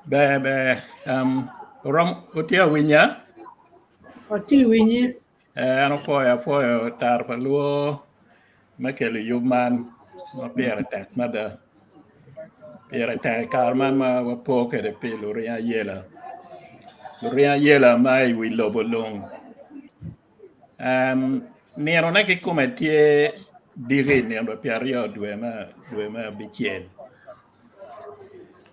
Ber ber um, orom otye awinya? Watye winyi. Eh, an opwoyo apwoyo tar pa luo me kelo yub man ma pire tek mada. Pire tek i kare man ma wapo kwede pi luring ayela. Luring ayela ma i wi lobo lung. Um, ninone kikome tye diki nino 20 dwe me dwe me abicel.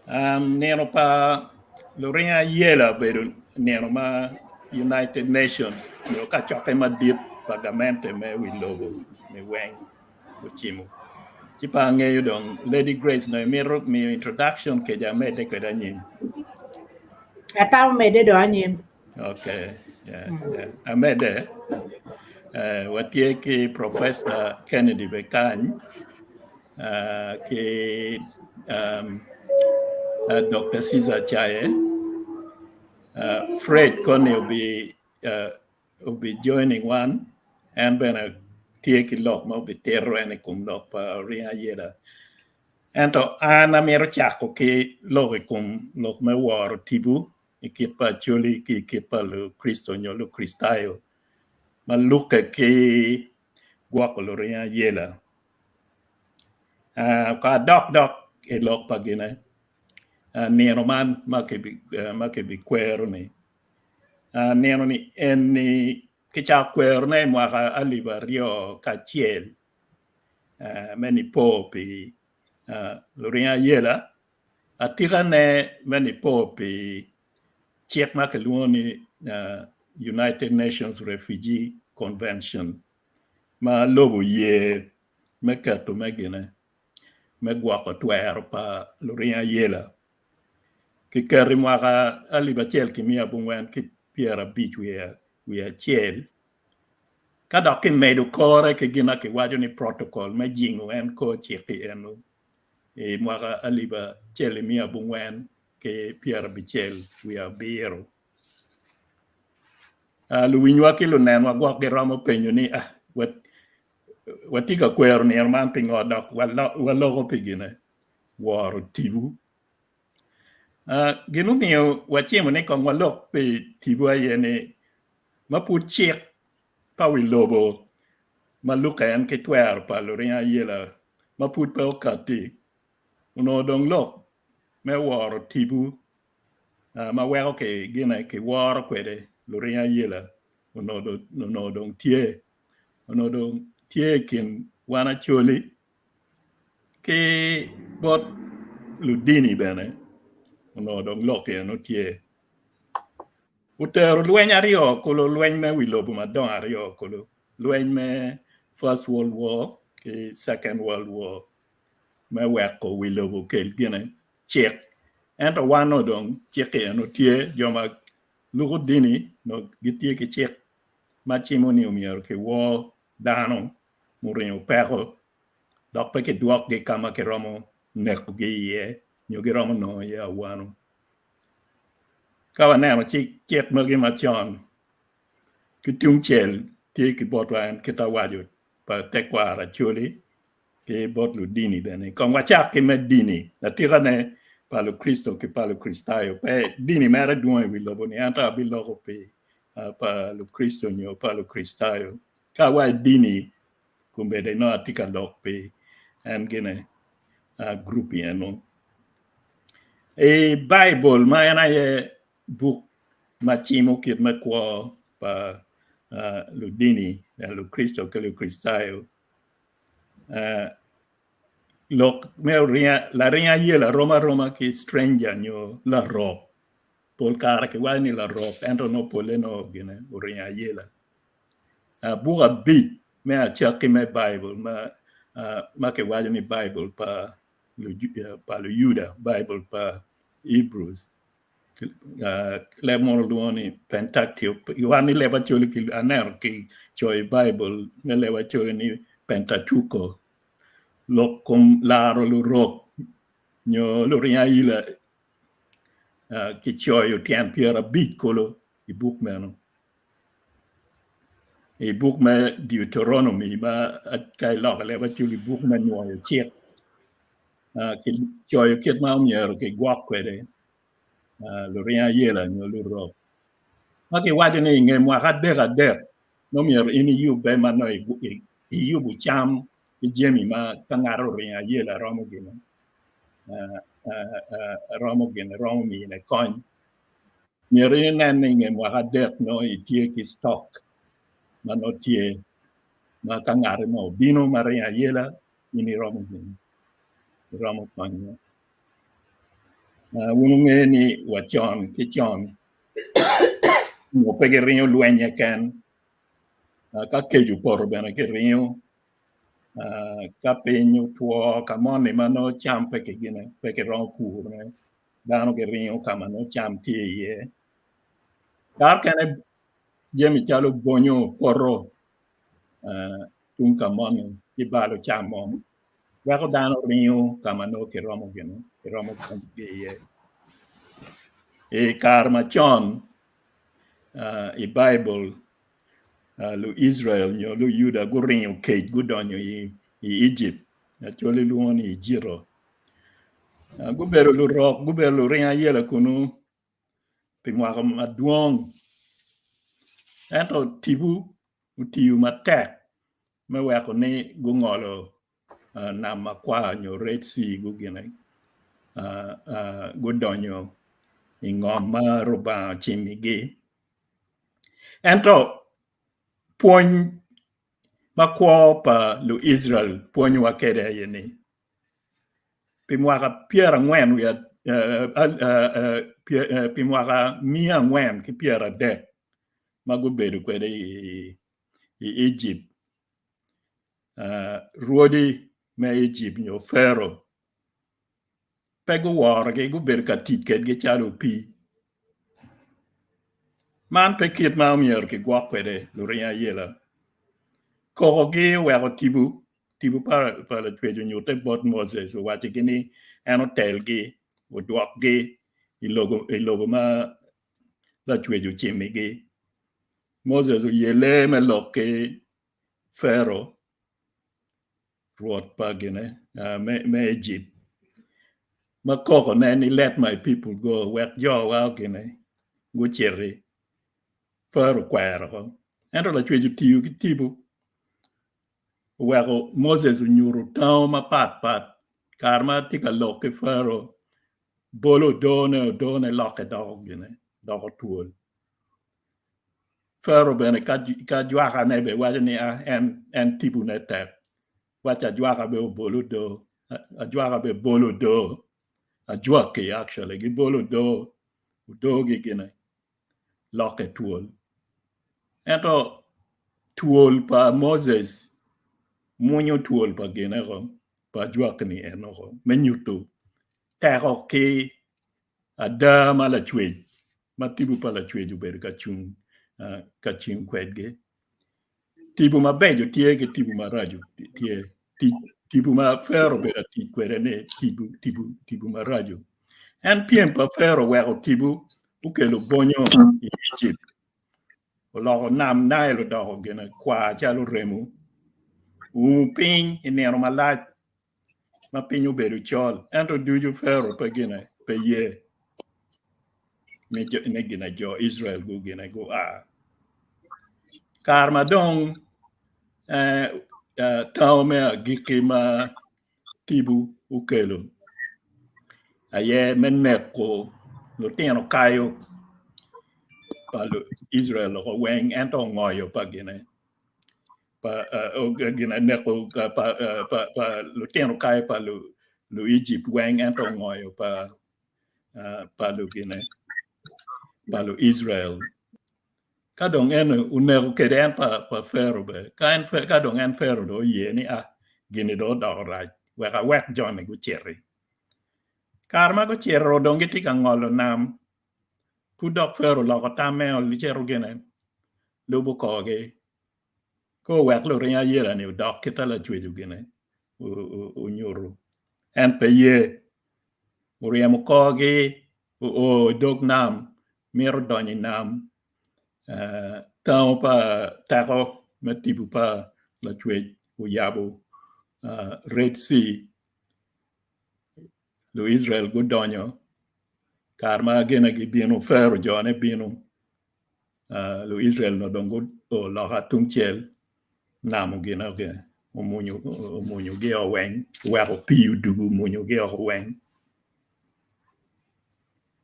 Um, nino pa luring ayela obedo nino ma United Nations nyo kacokke madit pa gamente me wi lobo ni weng ocimo. Ci pe angeyo dong Lady Grace nongo imito miyo introduction kec amedde kwede anyim. Atamo medde dong anyim. Okay, yeah, yeah. Amedde. Uh, watye ki Professor Kennedy Bekany uh, ki um, uh, Dr. Caesar Chaye. Uh, Fred Koni will be, uh, will be joining one. En bene tye ki lok ma obitito en i kom lok pa Oringo Ayela. Ento an amito cako ki lok i kom lok me woro tipo i kit pa Acholi ki i kit pa Lukricito nyo Lukricitayo ma lukke ki gwoko luring ayela. Uh, ka adok dok i lok pa gine uh, nino man ma kibikwero-ni uh, nino ni en-ni kicako kwerone i mwaka 2001 uh, me nipo pi uh, luring ayela Atikane me nipo pi cik ma kilwongo ni United Nations Refugee Convention ma lobo ye me keto me gine me gwoko twero pa luring ayela kiketo i mwaka 1951 ka dok kimedo kore ki gin ma kiwaco ni protocol me jingo en kor cik-ki eno i mwaka 1997. Luwinywa ki lunenwa gwok giromo penyo ni, ah, watye ka kwero nino man pingo dok waloko pi gine woro tipo? Gin mumiyo wacimo ni kong walok pi tipo aye ni ma pud cik pa wi lobo ma lukke en ki twero pa luring ayela ma pud pe okatti, onongo dong lok me woro tipo ma weko ki gine kiworo kwede luring ayela onongo dong tye, onongo dong tye i kin wan Acholi ki bot ludini bene onongo dong lok eno tye. Otero lweny aryo kulu, lweny me wi lobo madongo aryo kulu, lweny me First World War ki Second World War me weko wi lobo okel gine cik. Ento wan onongo dong cik-ki eno tye, jo ma luko dini onongo gitye ki cik ma cimo ni omyero kiwor dano muringo peko dok pe kidwokgi ka ma kiromo nekogi iye nyo giromo nongo iye awano. Ka waneno cik magi macon ki tungcel tye ki botwa en kit awaco pa tekwaro Acholi ki bot ludini bene. Kong wacak ki me dini, atikane pa Lukricito ki pa Lukricitayo. Pe dini mere dwong i wi lobo-ni ento abiloko pi pa Lukricito nyo pa Lukricitayo. Ka awaco dini kombeddi nongo atye ka lok pi en gine gurup eno. I Baibul ma en aye buk ma cimo kit me kwo pa ludini, Lukricito ki Lukricitayo, lok me laring ayela rom aroma ki stranger nyo larok. Pol kare kiwaco ni larok ento nongo polle nongo gine oringo ayela. Buk abic me acakki me Baibul ma kiwaco ni Baibul pa Luyuda, Baibul pa Hebrews, leb munu lwongo ni Pentateuch, wan i leb Acholi aneno kicoyo i Baibul me leb Acholi ni Pentateuch, lok kom laro lurok nyo luring aila kicoyo tyen 50 kulu i buk meno. I buk me Deuteronomy ma ka iloko i leb Acholi buk me nwoyo cik kicoyo kit ma omyero kigwok kwede. Luringo ayela nyo lurok ma kiwaco ni i nge mwaka adek adek nongo myero in iyubbe ma nongo iyubo cam ki jami ma ka ngat oringo ayela romo gine romo gine romo mine kony myero in inen ni i nge mwaka adek nongo itye ki stock ma nongo tye ma ka ngat mo obino ma ringo ayela in iromo gine iromo konye. Wun wungeyo ni wa con ki con onongo pe giringo lweny keken ka kec opoto bene kiringo ka piny otwo ka moni ma nongo cam pe pe kiromo purone dano giringo ka ma nongo cam tye iye dok kene jami calo bonyo poto tung ka moni gibalo cam mo weko dano ringo ka ma nongo kiromo gine kiromo konyogi iye. I kare macon i Baibul Luicrael nyo Luyuda guringo kec gudonyo i Ejipt Acholi lwongo ni Ejito gubedo lurok gubedo luring ayela kunu pi mwaka madwong ento tipo otiyo matek me weko ni gungolo nam makwar nyo Red Sea gugine gudonyo i ngom ma Rubanga ocimigi. Ento pwony ma kwo pa Luicrael pwonyowa kwede aye ni pi mwaka pyerangwen wiye pi mwaka miya angwen ki pyeradek ma gubedo kwede i Ejipt rwodi me Ejipt nyo Pharaoh pe guworogi gubedo ka tic kwedgi calo opii. Man pe kit ma omyero kigwok kwede luring ayela. Kokogi oweko tipo tipo pa Lacwec onyutte bot Moses owaccigi ni en otelgi odwokgi i lobo ma Lacwec ocimigi. Moses oyelle me lok ki Pharaoh rwot pa gine me Ejipt ma kokone ni let my people go wek jowa gine guciti Pharaoh okwero oko ento Lacwec otiyo ki tipo oweko Moses onyuto tango mapat pat kare ma tye ka lok ki Pharaoh bolo odone odone lokke doko gine doko twol Pharaoh bene ka ajwakane bene waco ni en tipone tek waci ajwaka bene obol odo ajwaka bene bolo odo ajwaki actually gibolo odo odogi gine lokke twol ento twol pa Moses mwonyo twol pa gine ko pa ajwaki-ni eno ko me nyuto teko ki ada ma Lacwec ma tipo pa Lacwec obedo ka cung ka cing kwedgi. Tipo mabeco tye ki tipo maraco tye. Tipo ma Pharaoh obedo ka tic kwede ni tipo tipo maraco. En pyem pa Pharaoh oweko tipo okelo bonyo i Ejipt oloko nam Nile odoko gine kwar calo remo oumo piny i nino malac ma piny obedo col ento ducu Pharaoh pe gine pe ye ni gine jo Icrael gugine gua. Kare ma dong tango me agikki ma tipo okelo aye me neko lutino kayo pa Luicrael woko weng ento ongoyo pa gine ginaneko pa lutino kayo pa Luejipt weng ento ongoyo pa lugine pa Luicrael. Ka dong en oneko kwede en pa Pharaoh bene ka dong en Pharaoh dong oye ni a gini dong odoko rac wek awek joni guciti. Kare ma gucito dong gitye ka ngolo nam pud dok Pharaoh oloko tamme ocito gine lubo korgi Ka owek luring ayela-ni odok kit ma Lacwec ogine onyuto, en pe ye. Oryemo korgi oo i dog nam, mito donyo i nam. Tango pa teko me tipo pa Lacwec oyabo Red Sea, Luicrael gudonyo. Kare ma gine gibino, Farao jone bino, Luicrael onongo dong guo loka tungcel namo gine omunyogi o weng, oweko pii odugo omunyogi oko weng.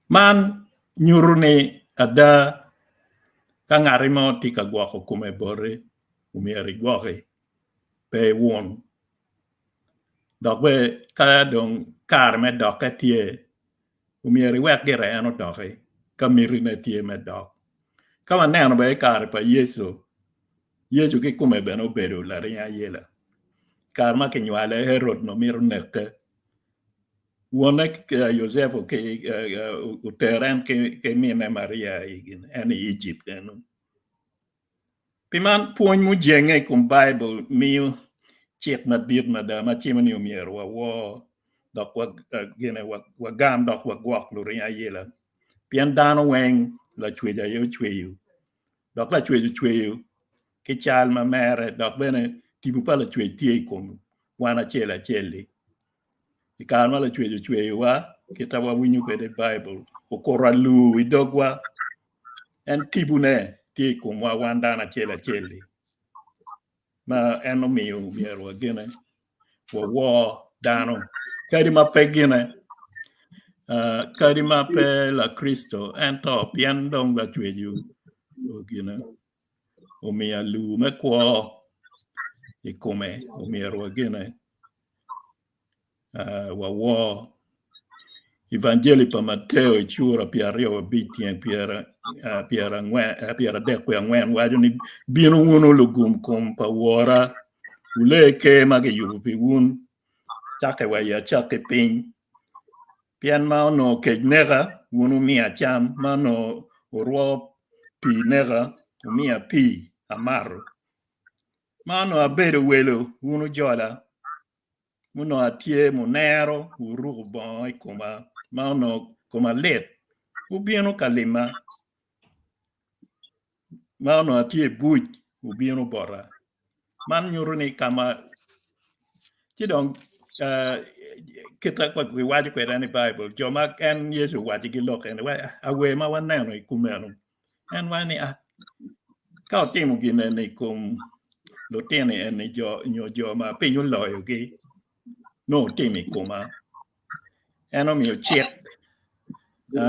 Man nyuto ni ada ka ngati mo tye ka gwoko kome boti myero igwoki pe iwun dok bene ka dong kare me dokke tye myero iwek gire en odoki ka mitine tye me dok. Ka waneno bene i kare pa Yecu, Yecu kikome bene obedo laring ayela i kare ma kinywale Herod onongo mito neke Wonne Yucepu otere en ki minne Maria en i Ejipt eno. Pi man pwony mujenge i kom Baibul miyo cik madit mada ma cimo ni omyero wawor dok wagam dok wagwok luring ayela pien dano weng Lacwec aye ocweyo dok Lacwec ocweyo ki cal ma mere dok bene tipo pa Lacwec tye i kom wan acel acel-li. I kare ma Lacwec ocweyowa, kit ma wawinyo kwede i Baibul, okuto alur i dogwa, en tipone tye i komwa wan dano acel acel-li ma en omiyo myero wagene wawor dano kadi ma pe gine kadi ma pe Lakricito ento pien dong Lacwec gine omiyo alur me kwo i kome omyero wagene wawor. Evanjeli pa Mateo i cura 25 tyeng 34 waco ni bino wunu lugum kom pa wora wule ker ma giyubo pi wun cakke wa i acakki piny pien ma onongo kec neka wun wumiya cam ma onongo wurwo pii neka wumiya pii amato Ma onongo abedo welo, wun wujola, onongo atye munero, wuruko bongo i koma, ma onongo koma lit, wubino ka lima, ma onongo atye i buc, wubino bota. Man nyuto ni ka ma ci dong kit ma kiwaco kwede ni Baibul, jo ma en Yecu owacigi lok eni, awer ma waneno i kumeno En waco ni, Ka wutimo gin eni i kom lutino eni nyo jo ma piny oloyogi, nongo wutimo i koma. En omiyo cik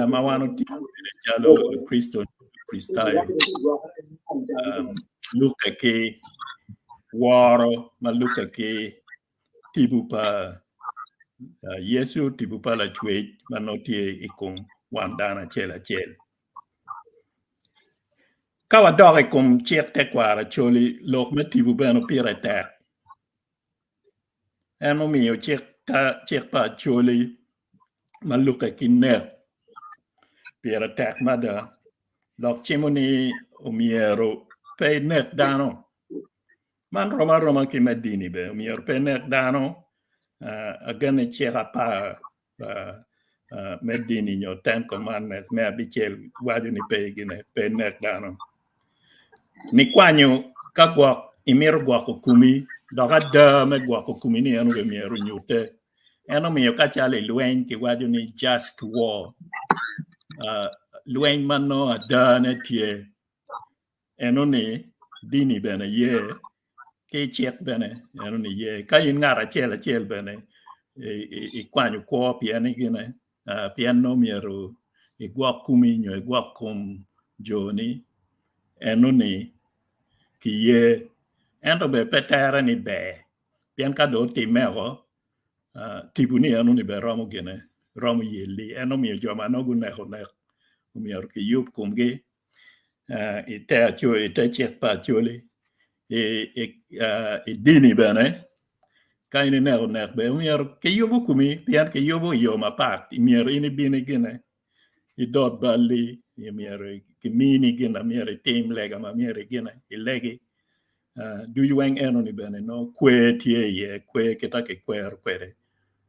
ma wan otiyo kwede calo Lukricitayo lukke ki woro ma lukke ki tipo pa Yecu, tipo pa Lacwec ma nongo tye i kom wan dano acel acel. Ka wadok i kom cik tekwaro Acholi, lok me tipo bene pire tek. En omiyo cik pa Acholi ma lukke ki nek pire tek mada dok cimo ni omyero pe inek dano. Man rom aroma ki me dini bene omyero pe inek dano agene cik apar me dini nyo Ten Commandments me abicel waco ni pe gine pe inek dano. Nikwanyo ka gwok imito gwoko komi dok ada me gwoko komi ni en bene myero onyute. En omiyo ka calo i lweny kiwaco ni just war lweny ma nongo adane tye Enoni dini bene ye ki cik bene enoni ye. Ka in ngat acel acel bene ikwanyo kwo pien ni gine pien nongo myero igwok komi nyo igwok kom joni enoni kiye ento bene pe tere ni ber pien ka dong otimme oko tiponi enoni bene romo gine romo yeli en omiyo jo ma nongo guneko nek myero kiyub komgi i te cik pa Acholi i dini bene ka in ineko nek bene myero kiyubo komi pien kiyubo i yo mapat myero in ibin gine idot balli myero kimini gin ma myero itim lega ma myero igine ilegi ducu weng enoni bene nongo kwer tye iye kwer kit ma kikwero kwede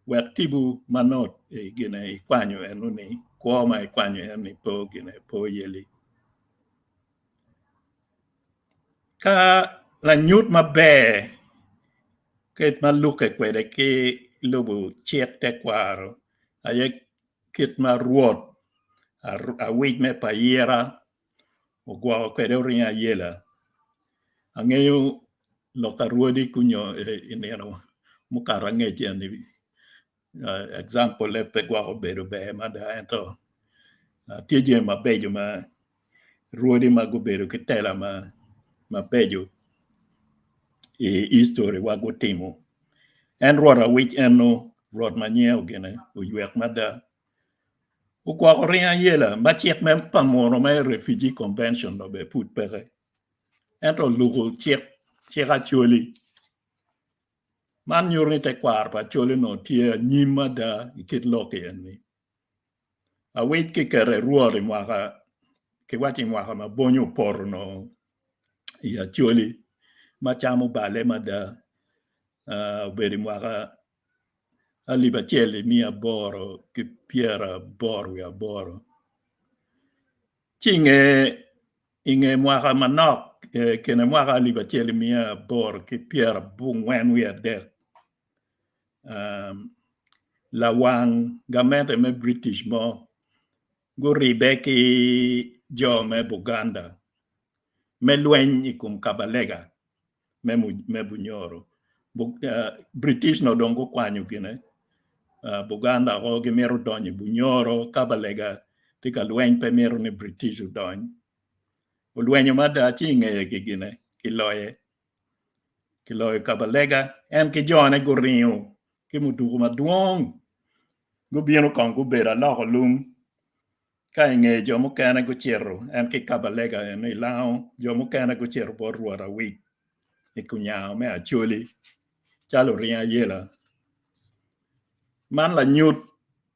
wek tipo ma nongo gine ikwanyo enoni kwo ma ikwanyo enoni pe gine pe oyeli. Ka lanyut maber kit ma lukke kwede ki lubo cik tekwaro aye kit ma Rwot. Awic me Payira ogwoko kwede oringo ayela. Angeyo lok arwodi kunyo i nino mukato angec eni example-le pe gwok obedo ber mada ento tye jami mabeco ma rwodi ma gubedo ki tela mabeco i history wa gutimo. En Rwot Awic eno Rwot ma nyinge ogine oywek mada ogwoko ringo ayela ma cik pa muno me refugee convention bene pud peke ento oluko cik cik Acholi man nyuto ni tekwaro pa Acholi onongo tye anyim mada i kit lok eni awic kiketo i rwot i mwaka kiwaco i mwaka ma bonyo opoto onongo i Acholi ma cam obale mada obedo i mwaka alip acel 1888 ci i nge mwaka manok i kine mwaka 1883 lawang gamente me British mo guribbe ki jo me Buganda me lweny i kom Kabalega me Bunyoro. British onongo dong gukwanyo gine Buganda woko gimito donyo i Bunyoro Kabalega tye ka lweny pe mito ni British odony olwenyo mada ci i ngeye gine kiloye kiloyo Kabalega en ki jone guringo ki muduku madwong gubino kong gubedo aloko lum Ka i nge jo mukene gucito, en ki Kabalega eno i Lango, jo mukene gucito bot Rwot Awic i Kunyango me Acholi calo oringo ayela. Man lanyut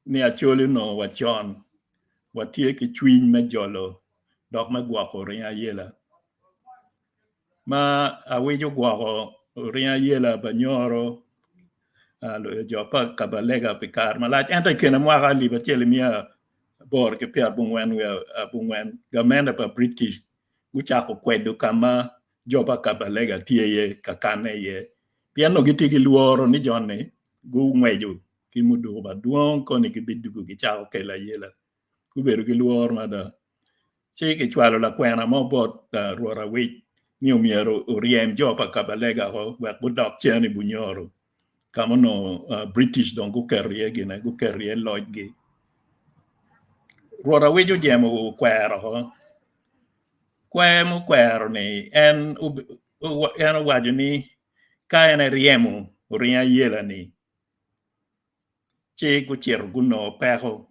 ni Acholi onongo wa con watye ki cwiny me jolo dok me gwoko oringo ayela. Ma Awic ogwoko oringo ayela Banyoro jo pa Kabalega pi kare malac ento i kine mwaka 1884 gamente pa British gucako kwedo ka ma jo pa Kabalega tye iye ka kanne iye pien onongo gitye ki lworo ni jo-ni gungweco ki muduku madwong koni gibidwogo gicako kelo ayela gubedo ki lworo mada. Ci kicwalo lakwena mo bot Rwot Awic ni omyero oryem jo pa Kabalega woko wek gudok cen i Bunyoro ka ma onongo British dong guketo iye gine, guketo iye locgi. Rwot Awic ojemo okwero woko. Kwer mukwero-ni en owaco ni ka en eryemo oringo ayela-ni ci gucito gunongo peko.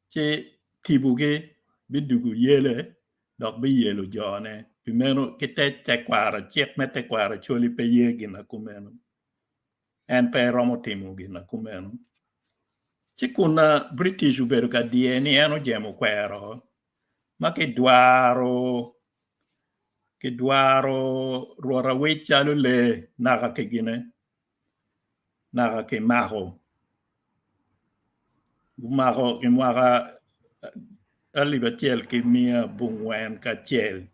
ci tibogi bidwogo yele dok biyelo jone. Pi meno, ki te tekwaro, cik me tekwaro Acholi pe ye gin ma kumeno. En pe romo timo gin ma kumeno. Ci kun British obedo ka diye ni en ojemo kwero ma kidwaro kidwaro Rwot Awic calo lee naka ki gine. naka kimako gumako i mwaka 1941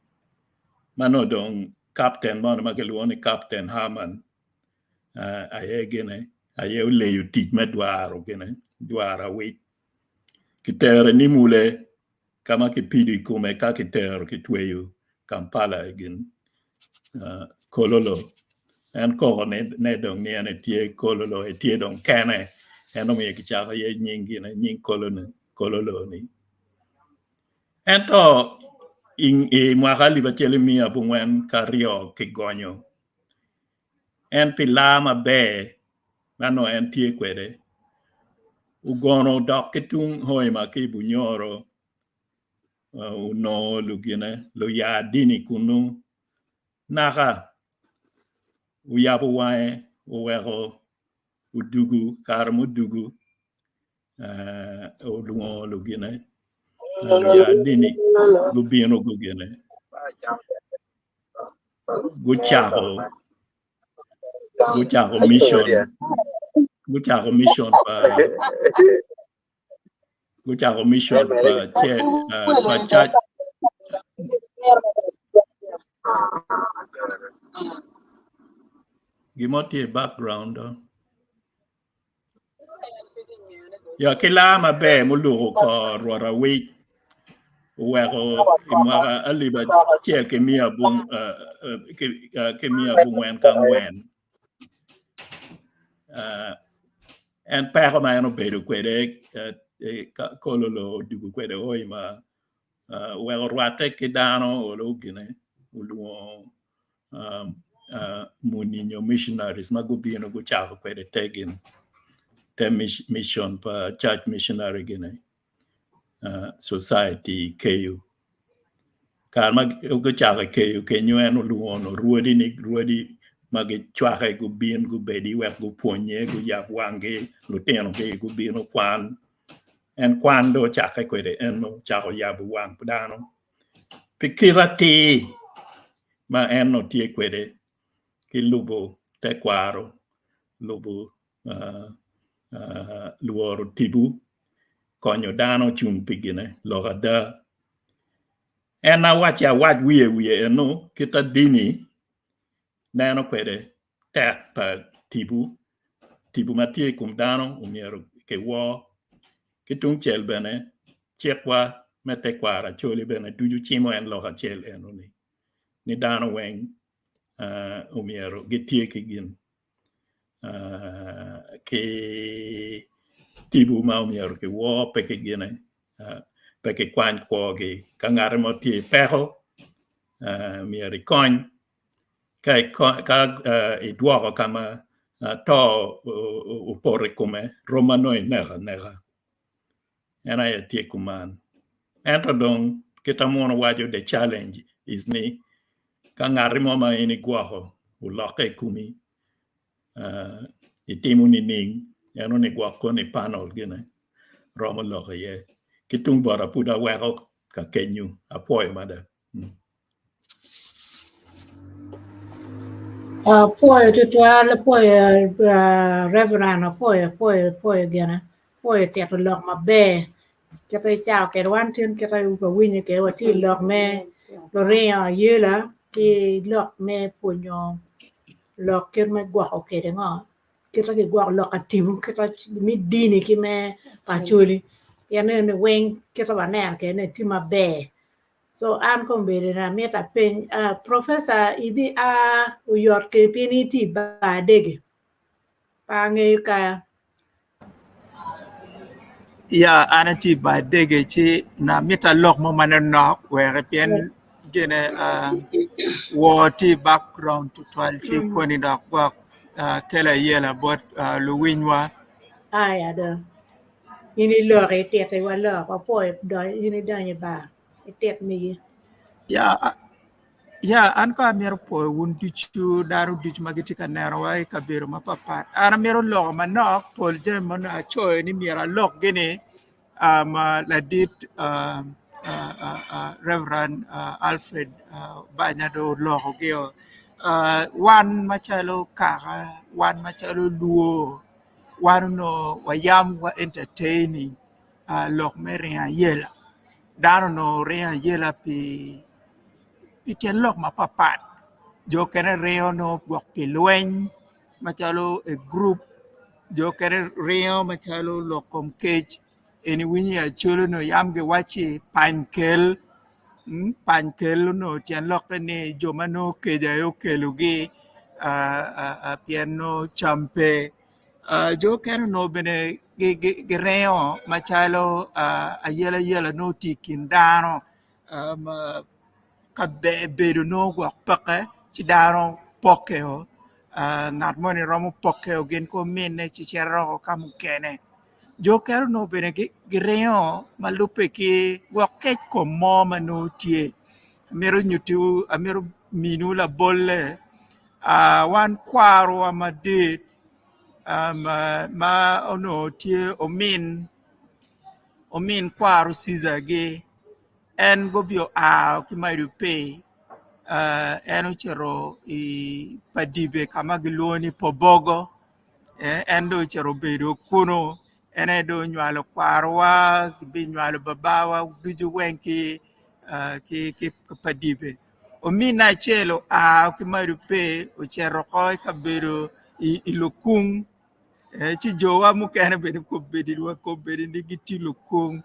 ma nongo dong kapten moni ma kilwongo ni kapten Herman aye gine aye oleyo tic me dwaro gine dwaro awic kitero i Nimule ka ma kipido i kome ka kitero kitweyo Kampala i gin Kololo. En koko ne dong ni en etye Kololo etye dong kene en omiyo kicako iye nying gine nying Kololo ni. Ento i mwaka 1942 kigonyo en pi laa maber ma nongo en tye kwede ogono odok ki tung Hoima ki i Bunyoro onongo lugine luya dini kunu naka oyabo wange oweko odugu kare mudugu olwongo lugine luya dini gubino gugine gucako gucako mission gucako mission pa gucako mission pa ce pa church gin mo tye i background do. Ya ki laa maber muluko kor Rwot Awic oweko i mwaka alip acel ki miya abongwen ki angwen en peko ma en obedo kwede kololo odwogo kwede Hoima oweko orwatte ki dano olo gine olwongo muni nyo missionaries ma gubino gucako kwede te gin te mission pa church missionary gini society i Keyo. Kare ma gucako i Keyo kenyo en olwongo rwodi ni rwodi ma gicwake gubin gubedi wek gupwonye guyab wanggi lutinogi gubin okwan en kwan dong ocakke kwede en ocako yabo wang dano pi kite atir ma en onongo tye kwede ki lubo tekwaro, lubo lworo tipo, konyo dano cung pi gine lok ada. En awacci awac wiye wiye eno kit ma dini neno kwede tek pa tipo, tipo ma tye i kom dano omyero kiwor ki tungcel bene cikwa me tekwaro Acholi bene ducu cimo en lok acel enoni ni dano weng omyero gitye ki gin ki tipo ma omyero kiwor pe ki gine pe kikwany kwogi ka ngat mo tye i peko myero ikony Ka idwoko ka ma to opoto i kome rom ma nongo ineko aneka en aye tye kuman ento dong kit ma muno waco the challenge is ni ka ngati mo ma in igwoko olokke i komi itimo nining eno ni gwok kono i panel gine romo lok iye ki tung bota pud aweko ka kenyo apwoyo mada. Apwoyo tutwal apwoyo Reverend apwoyo apwoyo apwoyo gine apwoyo tito lok maber kite icawa kwede wan tin kite wawinyo kwede watye i lok me luringo ayela ki lok me pwonyo lok kit me gwoko kwede ngo kite ki gwoko lok tipo kite me dini ki me acholi pien eni weng kite waneno kwede ni tye maber. So an kombeddi ni amito apeny uh, Professor ibi a oyot ki pien itye i bar dege. Pe angeyo ka Ya an atye i bar dege ci na mito alok mo manonok wek pien gine uh, wor tye i background tutwal ci koni dok gwok uh, kelo ayela bot uh, luwinywa. Ai ada. In iloko ititiwa lok wapwoyo in idonyo i bar itit migi. Ya, ya an ko amito pwoyo wun ducu dano ducu ma gitye ka nenowa i kabedo mapapat. An amito loko manok pol jami ma onongo acoyo ni myero alokgi ni um, ladit uh, uh, uh, uh, Reverend uh, Alfred uh, Banya dong olokogi-o. Uh, wan macalo kaka, wan macalo luo, wan onongo wayam wa entertaining lok me ringo ayela dano onongo ringo ayela pi tyen lok mapatpat jo okene ringo nongo gwok pi lweny macalo a gurup jo okene ringo macalo lok kom kec eni iwinyo i Acholi onongo yam giwacci pany kel pany kel onongo tyen lokke ni jo ma nongo kec aye okelogi pien nongo cam pe jo okene onongo bene giringo macalo ayelayela nongo tye i kin dano ka ber bedo nongo gwok peke ci dano pokkeo ngat moni romo pokkeo gin ki ominne ci cito woko ka mukene. Jo okene onongo bene giringo ma lubbe ki gwok kec kom mo ma nongo tye amito nyutiwu amito miniwu labolle wan kwarowa madit ma onongo tye omin omin kwaro Cizagi en gubi oa ki mado pii en ocito i padibe ka ma gilwongo ni Pobogo. En dong ocito obedo kunu en aye dong onywalo kwarowa gibinywalo babawa ducu weng ki padibe ominne acel oa ki malo pee ocito oko i kabedo i lukung. Eh, ci jowa mukene bene kobedi wa kobedi ni gitye lukung.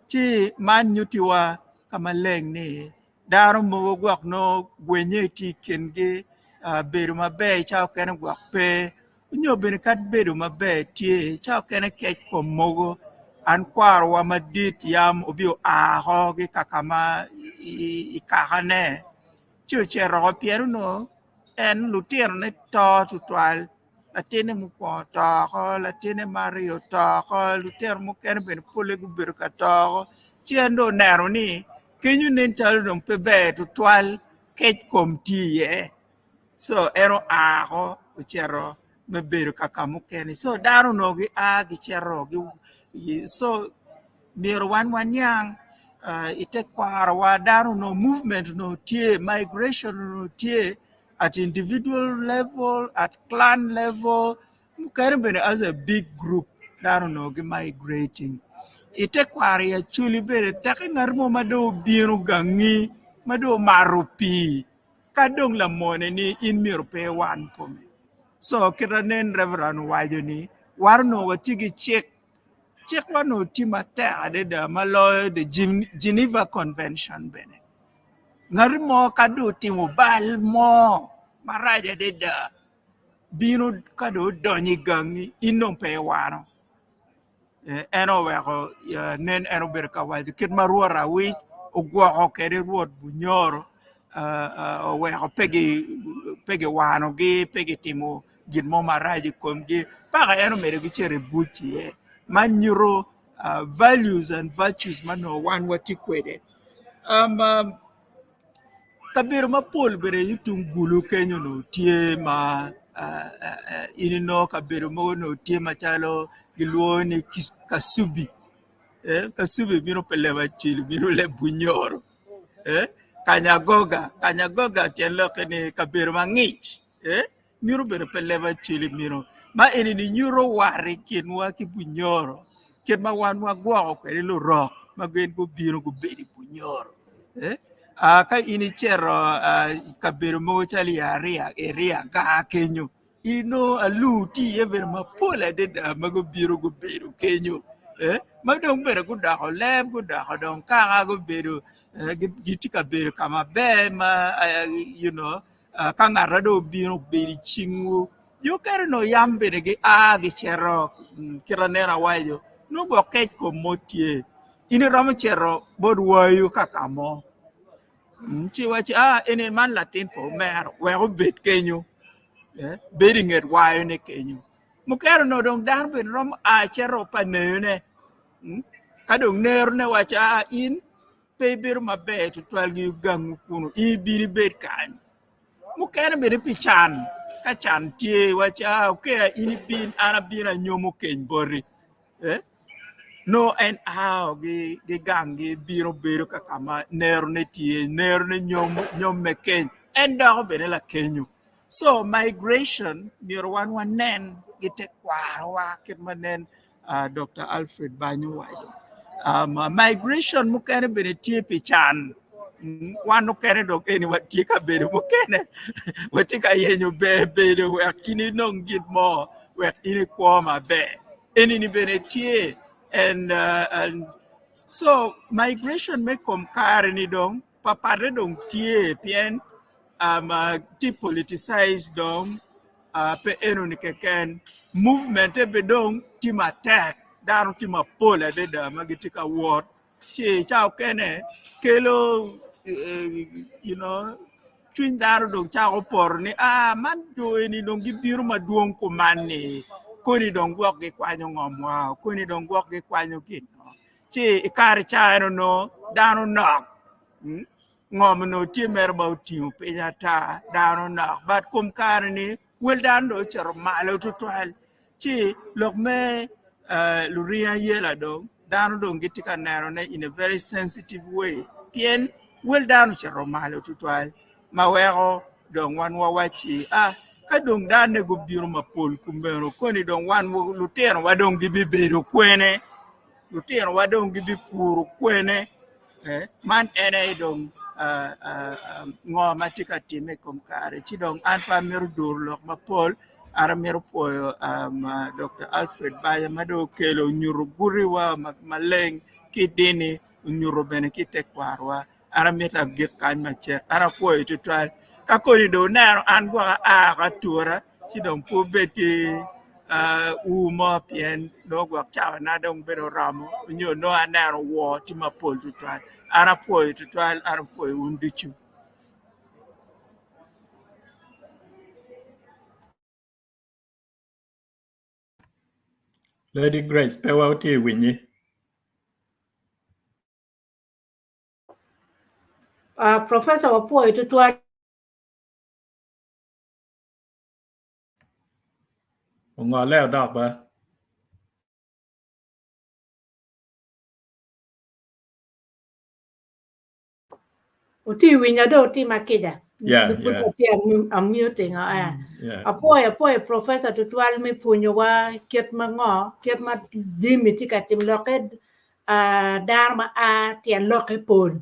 Ci man nyutiwa ka maleng ni dano mogo gwok nongo gwenye tye i kingi, ah, bedo maber ca okene gwok pe, nyo bene kadi bedo maber tye ca okene kec kom mogo. An kwarowa madit yam obi oa oko ki kaka ma i kakane ci ocito oko pien onongo en lutinone to tutwal. Latinne mukwongo oto oko, latinne me aryo oto oko, lutino mukene bene polle gubedo ka to oko ci en dong oneno ni kenyo nen calo dong pe ber tutwal kec kom tye iye co en oa oko ocito me bedo ka ka mukene co dano onongo gia gicito co myero wan waniang i tekwarowa dano onongo movement onongo tye migration onongo tye. at individual level, at clan level, mukene bene as a big group dano onongo gi migrating. I tekwaro i Acholi bene teke ngat mo ma dong obino gangi ma dong omato pii ka dong lamone ni in myero pe iwan kome. So kit ma nen Reverend owaco ni wan onongo watye ki cik, cikwa onongo tye matek adada ma loyo the Geneva Convention bene. Ngat mo ka dong otimo bal mo marac adada bino ka dong odonyo i gangi in dong pe iwano en oweko nen en obedo ka waco kit ma Rwot Awic ogwoko kwede Rwot Bunyoro oweko pe giwanogi pe gitimo gin mo marac i komgi paka en omedo ki cito i buc iye man nyuto values and virtues ma nongo wan watye kwede. Kabedo mapol bene i tung gulu kenyo onongo tye ma in inongo kabedo mogo onongo tye macalo gilwongo ni Kacubi, Kacubi bino pi leb Acholi bino leb Bunyoro, Kanyagoga, Kanyagoga tyen lokke ni kabedo mangic. Myero obedo pe leb aceli meno. Ma eni-ni nyuto war i kinwa ki Bunyoro, kit ma wan wagwoko kwede lurok ma gin gubino gubedo i Bunyoro. Ka in icito i kabedo mogo calo i Aria gar kenyo, inongo alur tye iye bene mapol adada ma gubino gubedo kenyo ma dong bene gudoko leb gudoko dong kaka gubedo gitye ka bedo ka maber ma you know Ka ngat ma dong obino obedo i cingwu, jo okene onongo yam bene gia gicito kit ma nene awaco, nongo gwok kec kom mo tye, in iromo cito bot wayo ka ka mo ci iwacci aa eni man latin pa omera wek obed kenyo, bedo i nget wayone kenyo. Mukene onongo dong dano bene romo a cito pa neyone ka dong nerone waco aa in Pe ibedo maber tutwal ki gangwu kunu, in ibino ibed kany. Mukene bene pi can, ka can tye iwaci aa okea in ibin an abino anyomo keny boti. Eh? Nongo en ao ki ganggi bino bedo ka ka ma nerone tye, nerone nyomme keny, en doko bene lakenyo. So migration myero wan wanen ki tekwarowa kit ma nen Dokta Alfred Banyo owaco. Migration mukene bene tye pi can. Wan mukene dong eni watye ka bedo mukene watye ka yenyo ber bedo wek in inong gin mo wek in ikwo maber. Enini bene tye and so migration me kom kare-ni dong papatte dong tye pien tye politicized dong Pe enoni keken, movement-te bene dong tye matek, dano tye mapol adada ma gitye ka wot ci ca okene kelo you know cwiny dano dong cako poto ni aa man jo eni dong gibino madwong kuman-ni koni dong gwok gikwanyo ngomwa koni dong gwok gikwanyo gin-no ci i kare ca en onongo dano nok. Ngom onongo tye mere ma otingo piny ata dano nok but kom kare-ni wel dano dong ocito malo tutwal ci lok me luring ayela dong dano dong gitye ka nenone in a very sensitive way pien wel dano ocito malo tutwal ma weko dong wan wawacci a ka dong dano gubino mapol kumeno koni dong wan lutinowa dong gibibedo kwene lutinowa dong gibipuro kwene. Man en aye dong ngo ma tye ka timme i kom kare ci dong an pe amito duro lok mapol. An amito pwoyo Dokta Alfred Baya ma dong okelo onyuto gutiwa maleng ki i dini onyuto bene ki i tekwarowa. An amito agik kany macek. An apwoyo tutwal. Ka koni dong wuneno an gwok aa woko atura ci dong pe wubed ki ur mo pien nongo gwok cawana dong bedo oromo nyo nongo aneno wor tye mapol tutwal. An apwoyo tutwal, an apwoyo wun ducu. Lady Grace pe watye ka winyi. Uh, Professor wapwoyo tutwal. Ongole odok ba. Oti winya do otima kica. Yeah, Pud yeah. atye amuting eh. Yeah. Apwoyo apwoyo professor tutwal me pwonyowa kit ma ngo kit ma jami tye ka timo lokke ah, dano ma a tyen lokke pol.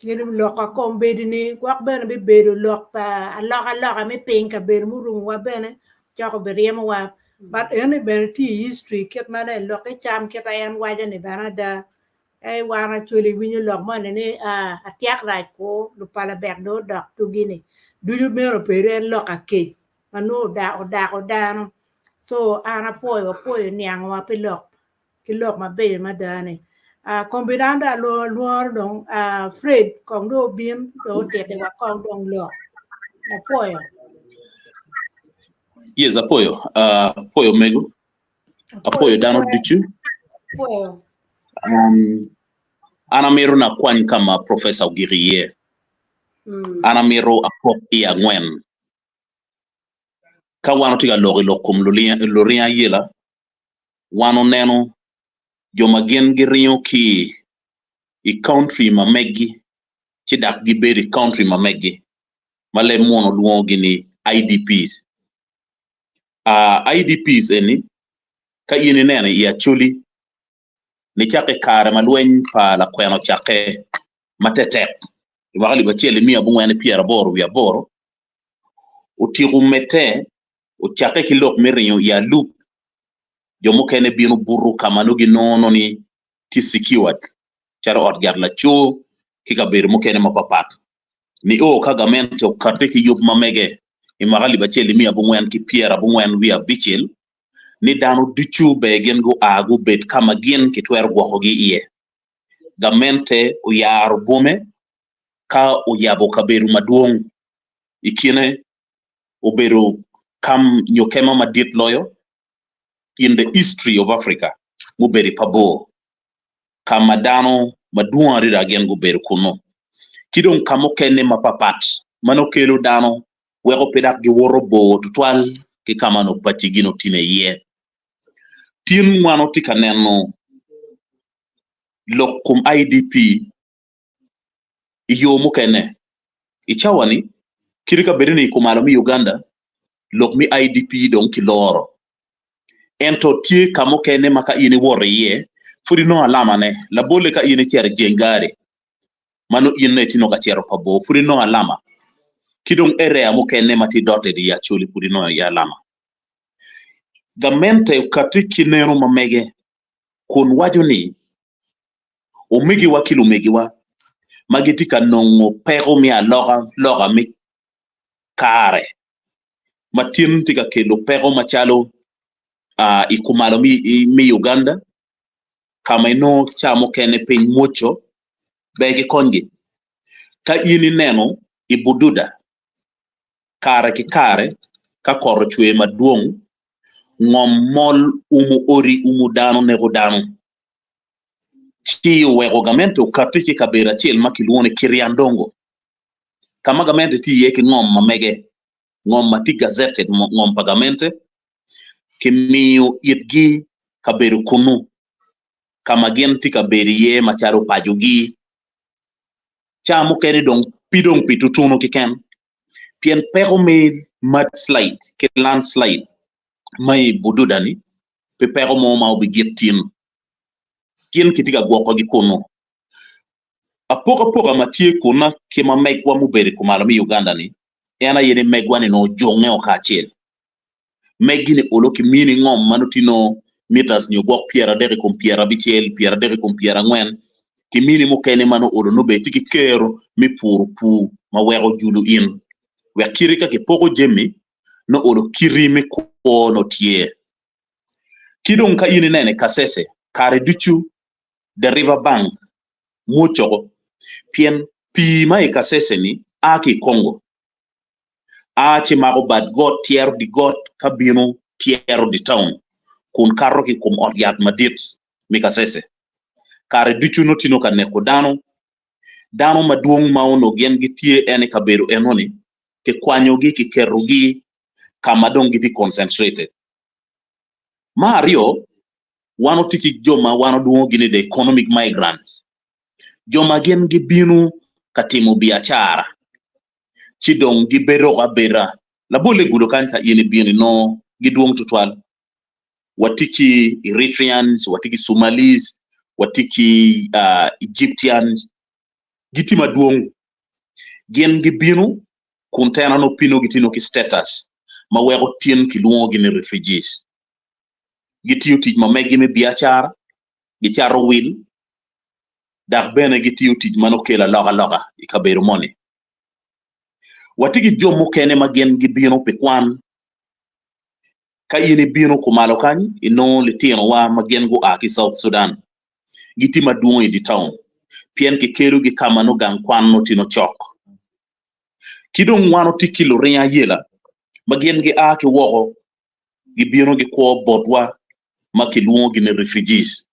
Kit lok a kombeddi ni gwok bene bibedo lok pa alokaloka me piny kabedo murumowa bene cok obiryemowa. But eni bene tye i history kit ma ne lokke cam kit a en waco ni bene ada Ka wan Acholi iwinyo lok moni ni atyak rac ku lupala bek dong odok tugi ni ducu meno obedo en lok akec ma nongo odako dano so an apwoyo apwoyo niango wa pi lok ki lok mabeco mada ni kombeddi an dong alworo dong Fred kong dong obin dong otiti wa kong dong lok apwoyo. Yes, apwoyo. Apwoyo omego. Apwoyo dano ducu. Apwoyo. Um, an amito nakwany ka ma professor ogik iye. An amito apok i angwen. Ka wan watye ka lok i lok kom luringo ayela, wan oneno jo ma gin giringo ki i country ma meggi ci dok gibedo i country ma meggi ma leb muno lwongogi ni IDPs. Uh, IDPs eni ka in ineno i Acholi nicakke i kare ma lweny pa lakwena ocakke matetek i mwaka alip acel miya abongwen ki pyeraboro wiye aboro, otyeko medde ocakke ki lok me ringo i alup, jo mukene bino buto ka ma nongo ginongo ni tye secured calo ot gat laco ki kabedo mukene mapapat nio ka gamente okati ki yub ma mege i mwaka alip acel miya abongwen ki pyerabongwen wiye abicel ni dano ducu ber gin gua gubed ka ma gin kitwero gwokogi iye. Gamente oyaro bwome ka oyabo kabedo madwong i kine obedo kam nyo kema madit loyo in the history of Africa mubedo i Pabor ka ma dano madwong adada gin gubedo kunnu ki dong ka mukene mapapat ma nongo kelo dano weko pe dok giwoto bor tutwal ki ka ma onongo pacigi nongo tine iye. Tin wan watye ka neno lok kom IDP i yo mukene. I cawa-ni, kit ka bed ni i kumalo me Uganda, lok me IDP dong kiloro. Ento tye ka mukene ma ka in iwoto iye, pud inongo alamane. Labolle ka in icito i Jengari, ma nongo in nongo itye nongo ka cito pa bor, pud inongo alama. Ki dong area mukene ma tye dotted i Acholi pud inongo iye alama. Gamente okati ki neno ma mege kun waco ni omegiwa ki lumegiwa ma gitye ka nongo peko me alokaloka me kare ma tin tye ka kelo peko macalo i kumalo me Uganda ka ma inongo ca mukene piny mwoco ber gikonygi. Ka in ineno i Bududa kare ki kare ka kot ocwer madwong ngom mol umo odi umo dano neko dano ci oweko gamente okati ki i kabedo acel ma kilwongo ni Kiryandongo ka ma gamente tye iye ki ngom ma mege ngom ma tye gazetted ngom pa gamente kimiyo itgi kabedo kunu ka ma gin tye ka bedo iye macalo pacogi. Ca mukene dong pi dong pi tutunu keken pien peko me mudslide ki landslide ma i Bududa-ni pe peko mo ma obigik tin. Gin kitye ka gwokogi kunu. Apokapoka ma tye kuna ki ma megwa mubedo i kumalo me Uganda-ni en aye ni megwa-ni nongo ojunge o kacel. Megi ni olo ki mini ngom ma nongo tye nongo meters nyo gwok pyeradek i kom pyerabicel, pyeradek i kom pyerangwen, ki mini mukene ma nongo olo nongo bene tye ki kero me puro pur ma weko julu in. Wek kite ka kipoko jami nongo olo kiti me kwo nongo tye. Ki dong ka in ineno i Kasese, kare ducu the river bank mwocoko pien pii ma i Kasese-ni a ki i Congo a ci mako bad got tyero di got ka bino tyero di taun kun kato ki i kom ot yat madit me Kasese. Kare ducu nongo tye nongo ka neko dano. Dano madwong ma onongo gin gitye en i kabedo enoni kikwanyogi kiketogi ka ma dong gitye concentrated. Me aryo, wan watye ki jo ma wan walwongogi ni the economic migrants, jo ma gin gibino ka timo biacara ci dong gibedo abeda. Labolle i gudo kany ka in ibino inongo gidwong tutwal. Watye ki Eritreans, watye ki Somalis, watye ki Egyptians, gitye madwong. Gin gibino kun tena nongo pino gitye nongo ki status ma weko tin kilwongogi ni refugees. Gitiyo tic ma meggi me biacara, gicato wil, dok bene gitiyo tic ma nongo kelo alokaloka i kabedo moni. Watye ki jo mukene ma gin gibino pi kwan. Ka in ibino kumalo kany, inongo litinowa ma gin gua ki South Sudan gitye madwong i dye taun pien kikelogi ka ma nongo gang kwan nongo tye nongo cok. Ki dong wan watye ki luring ayela ma gin gia ki woko gibino gikwo botwa ma kilwongogi ni refugees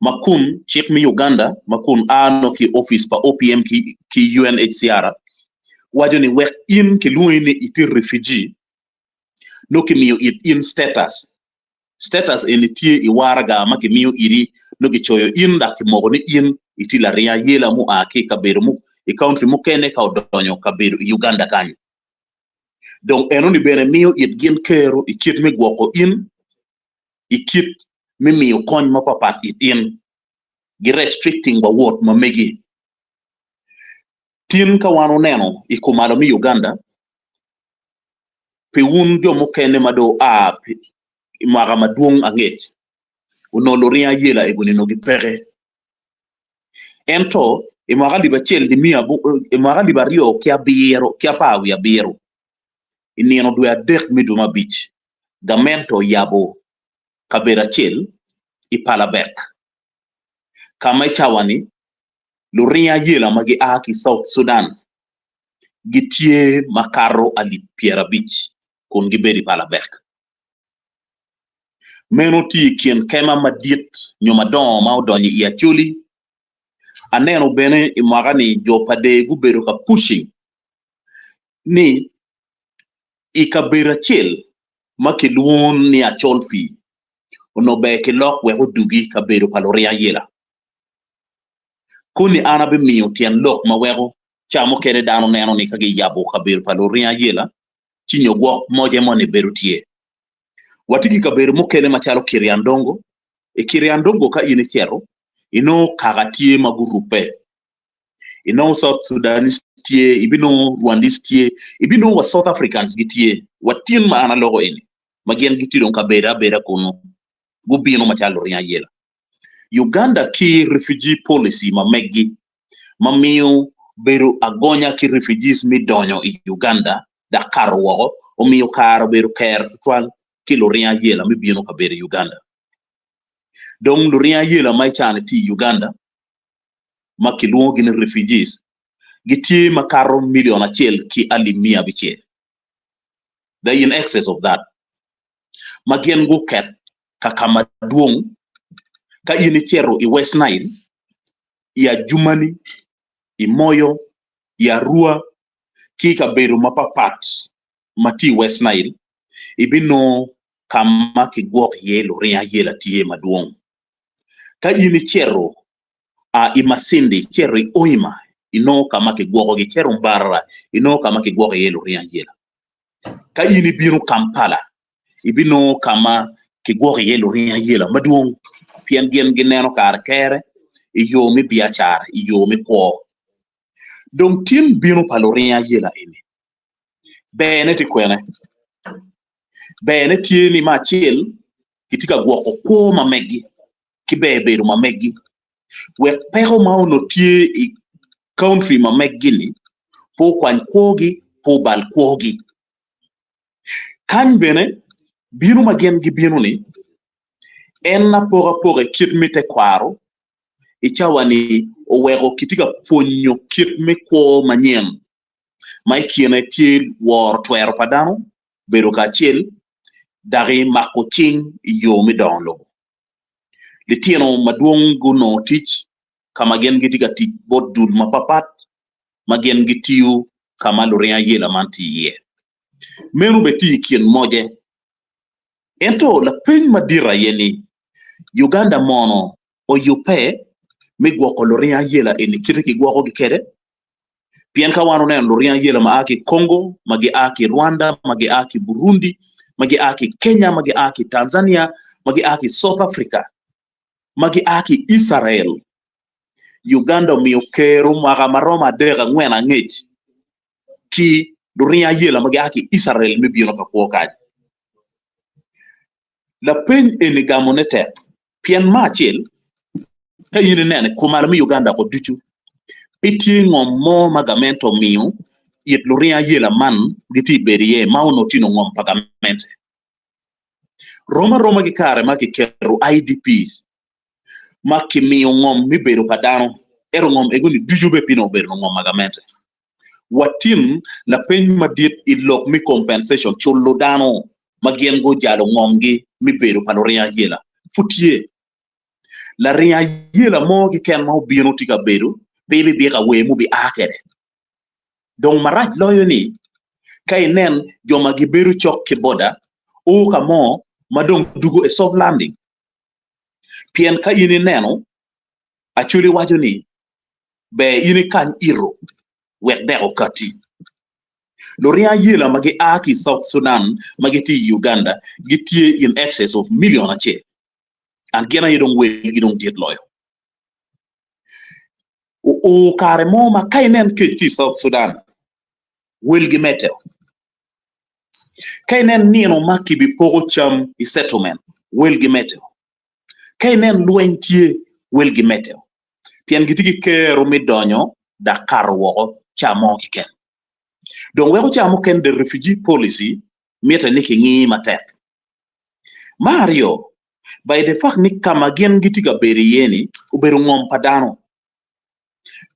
ma kun cik me Uganda ma kun a nongo ki i opic pa OPM ki UNHCR waco ni wek in kilwongi ni itye refugee nongo kimiyo it in status. Status eni tye i waraga ma kimiyo iri nongo kicoyo in dok kimoko ni in itye laring ayela mua ki i kabedo i country mukene ka odonyo kabedo i Uganda kany. Dong enoni bene miyo it gin kero i kit me gwoko in, i kit me miyo kony mapapat it in, gi restricting wa wot ma megi. Tin ka wan oneno i kumalo me Uganda, pi wun jo mukene ma dong oa i mwaka madwong angec, onongo luring ayela ego-ni onongo gipeke. Ento i mwaka alip acel i mwaka alip aryo ki abiro ki apar wiye abiro, i nino dwe adek me dwe me abic, gamente oyabo kabedo acel i Palabek, ka ma i cawa-ni luring ayela ma gia ki i South Sudan gitye makato alip pyerabic kun gibedo i Palabek. Meno tye i kin kema madit nyo madongo ma odonyo i Acholi. Aneno bene i mwaka-ni jo pa Dee gubedo ka pushing ni i kabedo acel ma kilwongo ni Achol Pii onongo ber kilok wek odugi kabedo pa luring ayela. Koni an abimiyo tyen lok ma weko ca mukene dano neno ni ka giyabo kabedo pa luring ayela ci nyo gwok moje moni bedo tye. Watye ki kabedo mukene macalo Kiryandongo. I Kiryandongo ka in icito, inongo kaka tye ma gurubbe. Inongo South Sudanese tye, ibinongo Rwandese tye, ibinongo wa South Africans gitye. Wa tin ma an aloko eni, ma gin gitye dong kabedo abeda kunu, gubino macalo luring ayela. Uganda ki refugee policy ma meggi ma miyo bedo agonya ki refugees me donyo i Uganda dok kato woko omiyo kare obedo ker tutwal ki luring ayela me bino ka bedo i Uganda. Dong luring ayela ma i cani tye i Uganda ma kilwongogi ni refugees gitye makato million acel ki alip 600. They in excess of that. Ma gin guket ka ka madwong ka in icito i West Nile, i Adjumani, i Moyo, i Arua ki i kabedo mapapat ma tye i West Nile, ibinongo ka ma kigwoko iye luring ayela tye madwong. Ka in icito i Masindi, icito i Hoima, inongo ka ma kigwokogi, icito Mbarara, inongo ka ma kigwoko iye luring ayela. Ka in ibino Kampala, ibinongo ka ma kigwoko iye luring ayela madwong pien gin gineno kare kere i yo me biacara, i yo me kwo. Dong tin bino pa luring ayela eni berne tye kwene? Berne tye ni me acel kitye ka gwoko kwo ma meggi ki ber bedo ma meggi wek peko ma onongo tye i country ma meggi-ni pe okwany kwogi, pe obal kwogi. Kany bene bino ma gin gibino-ni en apokapoka i kit me tekwaro i cawa-ni oweko kitye ka pwonyo kit me kwo manyen ma i kine tye woro twero pa dano, bedo kacel, daki mako cing i yo me dongo lobo. Litino madwong gunongo tic ka ma gin gitye ka tic bot dul mapatpat ma gin gitiyo ka ma luring ayela man tye iye. Meno bene tye i kin moce. Ento lapeny madit aye ni, Uganda mono oyubbe me gwoko luring ayela eni kite kigwokogi kwede? Pien ka wan oneno luring ayela ma a ki i Congo, ma gia ki i Rwanda, ma gia ki i Burundi, ma gia ki i Kenya, ma gia ki i Tanzania, ma gia ki i South Africa, ma gia ki i Icrael, Uganda omiyo kero mwaka ma romo adek angwen angec ki luring ayela ma gia ki i Icrael me bino ka kwo kany. Lapeny eni gamone tek pien me acel, ka in ineno i kumalo me Uganda ko ducu, pe tye ngom mo ma gamente omiyo it luring ayela man gitye bedo iye ma onongo tye ngom pa gamente. Rom aroma ki kare ma kiketo IDPs ma kimiyo ngom me bedo pa dano, ento ngom ego-ni ducu bene pe onongo obedo ngom pa gamente. Watim lapeny madit i lok me compensation, culo dano ma gin gujalo ngomgi me bedo pa luring ayela, pud tye. Laring ayela mo keken ma obino tye ka bedo pe bibiko awer mubia kwede. Dong marac loyo ni ka inen jo ma gibedo cok ki boda o ka mo ma dong dugo i soft landing. Pien ka in ineno, Acholi waco ni ber in ikany ito wek dek okati. Luring ayela ma gia ki i South Sudan ma gitye i Uganda gitye in excess of million acel and gin aye dong welgi dong dit loyo. Oo kare mo ma ka inen kec tye i South Sudan welgi medde. Ka inen nino ma kibipoko cam i settlement welgi medde. Ka inen lweny tye welgi medde. Pien gitye ki kero me donyo dok kato woko ca mo keken. Dong weko ca mukene the refugee policy mitte ni kingi matek. Me aryo, by the fact ni ka ma gin gitye ka bedo iye-ni obedo ngom pa dano.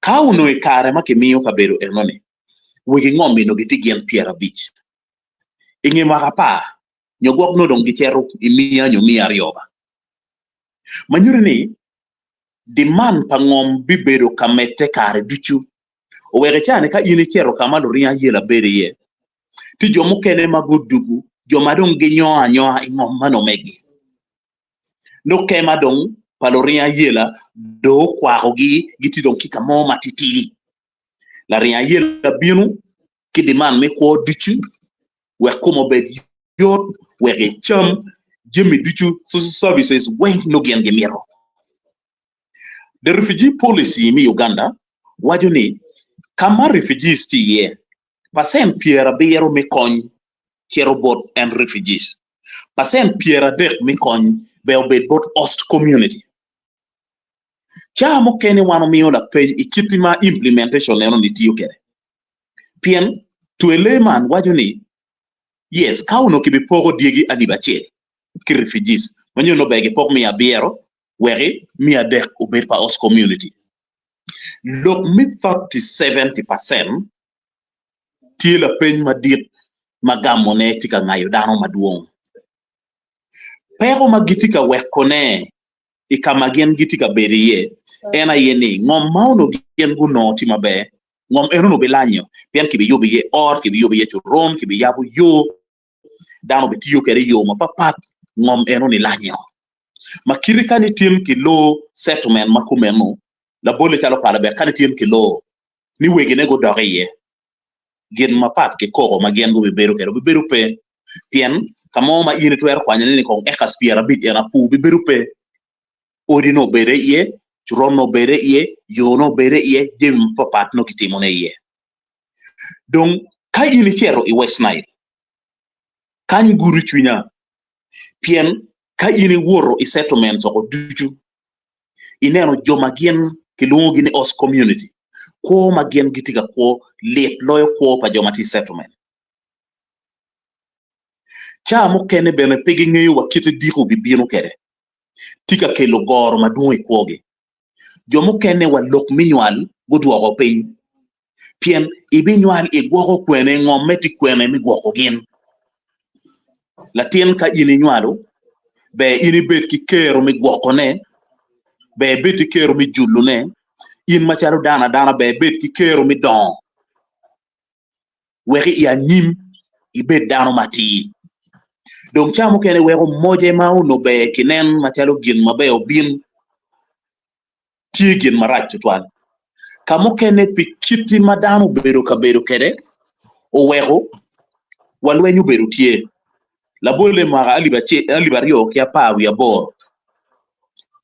Ka onongo i kare ma kimiyo kabedo enoni, wegi ngom-mi onongo gitye gin 50. I nge mwaka apar, nyo gwok nongo dong gicito i miya nyo miya aryo ba. Ma nyuto ni demand pa ngom bibedo ka medde kare ducu. Oweko i caa-ni ka in icito ka ma luring ayela bedo iye, tye jo mukene ma gudugu jo ma dong ginyongo anyonga i ngom man omegi. Nongo kema dong pa luring ayela dong okwakogi gitye dong ki ka mo matitidi. Laring ayela bino ki demand me kwo ducu wek kome obed yot, wek ecam jami ducu, social services weng nongo gin gimito. The refugee policy me Uganda waco ni ka ma refugees tye iye, pacent 70 me kony cito bot en refugees, pacent 30 me kony bene obed bot host community. Ca mukene wan omiyo lapeny i kit ma implementation eno-ni tiyo kwede. Pien twele man waco ni yes ka onongo kibipoko dyegi alip acel ki refugees ma nyo nongo ber gipok 900 weki 300 obed pa host community. Lok me 30-70% tye lapeny madit ma gamone tye ka ngayo dano madwong. Peko ma gitye ka wekone i ka ma gin gitye ka bedo iye en aye ni ngom ma onongo gin gunongo tye maber, ngom eno onongo bilanyo pien kibiyubo iye ot, kibiyubo iye coron, kibiyabo yo, dano bitiyo kwede i yo mapatpat, ngom eno-ni lanyo. Ma kite ka ni tin kiloo settlement ma kumeno, labolle calo Palabek ka ni tin kiloo ni wegine gudok iye, gin mapat ki koko ma gin gubibedo kwede obibedo pe, pien ka mo ma in itwero kwanyone ni kong acres 50 en apur bibedo pe. Odi nongo obedo iye, coron nongo obedo iye, yo nongo obedo iye, jami mapapat nongo kitimone iye. Dong ka in icito i West Nile. Kany gudo cwinya pien ka in iwoto i settlements oko ducu ineno jo ma gin kilwongogi ni host community kwo ma gin gitye ka kwo lit loyo kwo pa jo ma tye i settlement. Ca mukene bene pe gingeyo wa kite diko bibino kwede tye ka kelo goro madwong i kwogi. Jo mukene wa lok me nywal gudwoko piny pien ibinywal igwoko kwene ngomme tye kwene me gwoko gin. Latin ka in inywalo ber in ibed ki kero me gwokone, ber ibed ki kero me julone, in macalo dano adana ber ibed ki kero me dongo wek i anyim ibed dano matir. Dong ca mukene weko moje ma onongo ber kinen macalo gin maber obin tye gin marac tutwal. Ka mukene pi kiti ma dano obedo ka bedo kwede oweko wa lweny obedo tye. Labolle i mwaka alip aryo ki apar wiye aboro,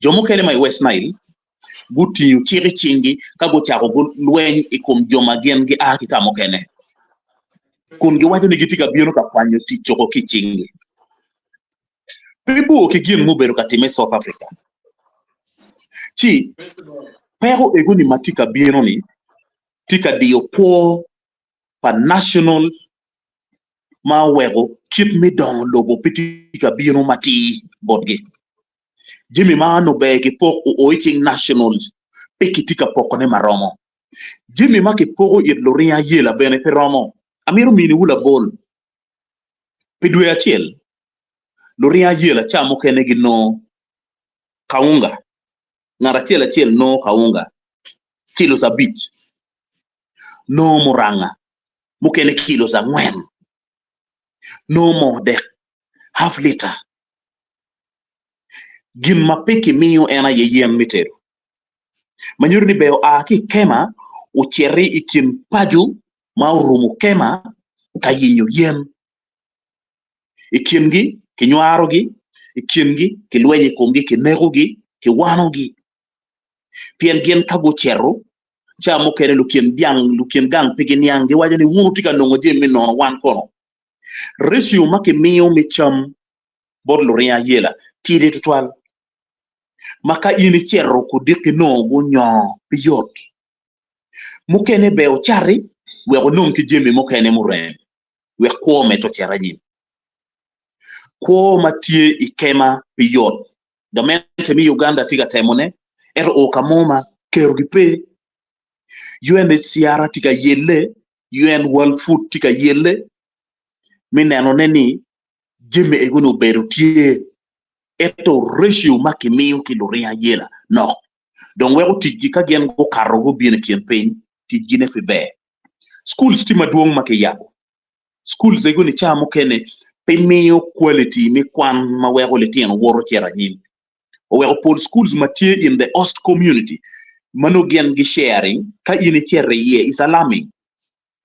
jo mukene ma i West Nile gutingo cik i cinggi ka gucako lweny i kom jo ma gin gia ki ka mukene, kun giwaco ni gitye ka bino ka kwanyo tic woko ki i cinggi. Pe bor ki gin mubedo ka timme i South Africa. Ci peko ego-ni ma tye ka bino-ni tye ka diyo kwo pa national ma oweko kit me dongo lobo pe tye ka bino matir botgi. Jami ma onongo ber kipok oo i cing nationals pe kitye ka pokone maromo. Jami ma kipoko it luring ayela bene pe romo. Amito miniwu labol. Pi dwe acel, luring ayela ca mukene ginongo kaunga, ngat acel acel nongo kaunga kilos abic, nongo muranga mukene kilos angwen, nongo moo dek half lita. Gin ma pe kimiyo en aye yen me tedo, ma nyuto ni ber oa ki i kema ociti i kin paco ma orumo kema ka yenyo yen. I kingi kinywarogi, i kingi kilwenyo i komgi, kinekogi, kiwanogi. Pien gin ka gucito, ca mukene lukin dyang, lukin gang pe giniang, giwaco ni, 'Wun wutye ka nongo jami me nono, wan kono? Recio ma kimiyo me cam bot luring ayela tidi tutwal, ma ka in icito kudiki nongo gunyongo pe yot. Mukene ber ocati wek onong ki jami mukene murem wek kwo omedde ocit anyim. Kwo ma tye i kema pe yot. Gamente me Uganda tye ka temone ento oo ka mo ma kerogi pe. UNHCR tye ka yelle, UN World Food tye ka yelle me nenone ni jami ego-ni obedo tye ento ratio ma kimiyo ki luring ayela nok. Dong weko ticgi ka gin gukato gubino i kin piny, ticgine pe ber. Schools tye madwong ma kiyabo. Schools ego-ni ca mukene pe miyo quality me kwan ma weko litino woto cito anyim. Oweko pol schools ma tye in the host community ma nongo gin gi sharing ka in icito iye is alarming.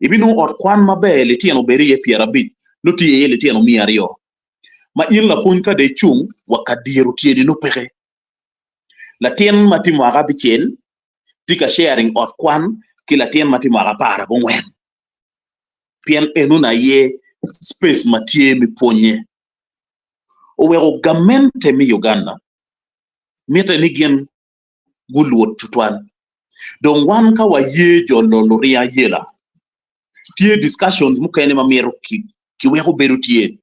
Ibinongo ot kwan maber litino obedo iye 50 nongo tye iye litino 200 ma in lapwony ka dong icung wa ka diro tyeni nongo peke. Latin ma tye mwaka abicel tye ka sharing ot kwan ki latin ma tye mwaka 14 pien enoni aye space ma tye me pwonye. Oweko gamente me Uganda mitte ni gin gulwod tutwal. Dong wan ka waye jolo luring ayela, tye discussions mukene ma myero kiweko bedo tye.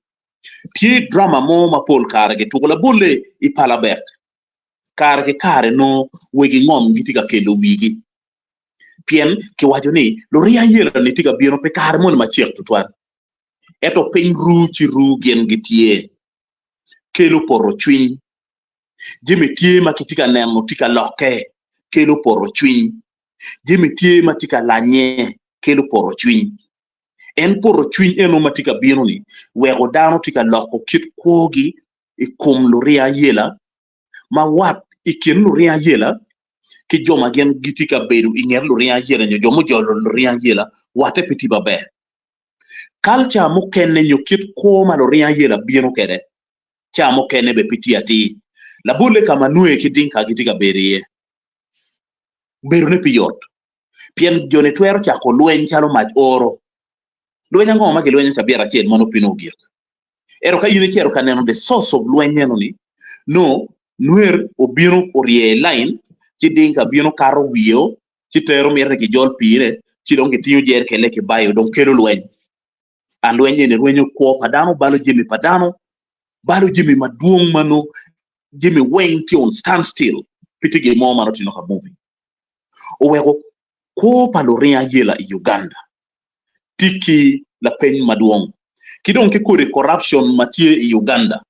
Tye drama mo ma pol kare kituko labolle i Palabek. Kare ki kare nongo wegi ngom gitye ka kelo wigi pien kiwaco ni luring ayela-ni tye ka bino pi kare moni macek tutwal. Ento piny ru ci ru gin gitye. Kelo poto cwiny. Jami tye ma kitye ka neno tye ka lokke, kelo poto cwiny. Jami tye ma tye ka lanye, kelo poto cwiny. En poto cwiny eno ma tye ka bino-ni weko dano tye ka loko kit kwogi i kom luring ayela ma wat i kin luring ayela ki jo ma gin gitye ka bedo i nget luring ayela nyo jo mujolo luring ayela watte pe tye maber. Kalca mukene nyo kit kwo ma luring ayela bino kwede ca mukene bene pe tye atir. Labolle ka ma Nue ki Dinka gitye ka bedo iye, bedone pe yot pien joni twero cako lweny calo mac oro. Lweny ango ma gilwenyo cabit acel ma nongo piny ogik? Ento ka in icito ka neno the source of lweny eno ni, nongo Nwer obino orye i line ci Dinka bino kato wiye ci tero mite ki jol pire ci dong kitingo jerikene ki bayo dong kelo lweny. A lweny eni rwenyo kwo pa dano, balo jami pa dano, balo jami madwong ma nongo jami weng tye on stand still pe tye gin mo ma nongo tye ka moving. Oweko kwo pa luring ayela i Uganda tye ki lapeny madwong ki dong ki kodi corruption ma tye i Uganda.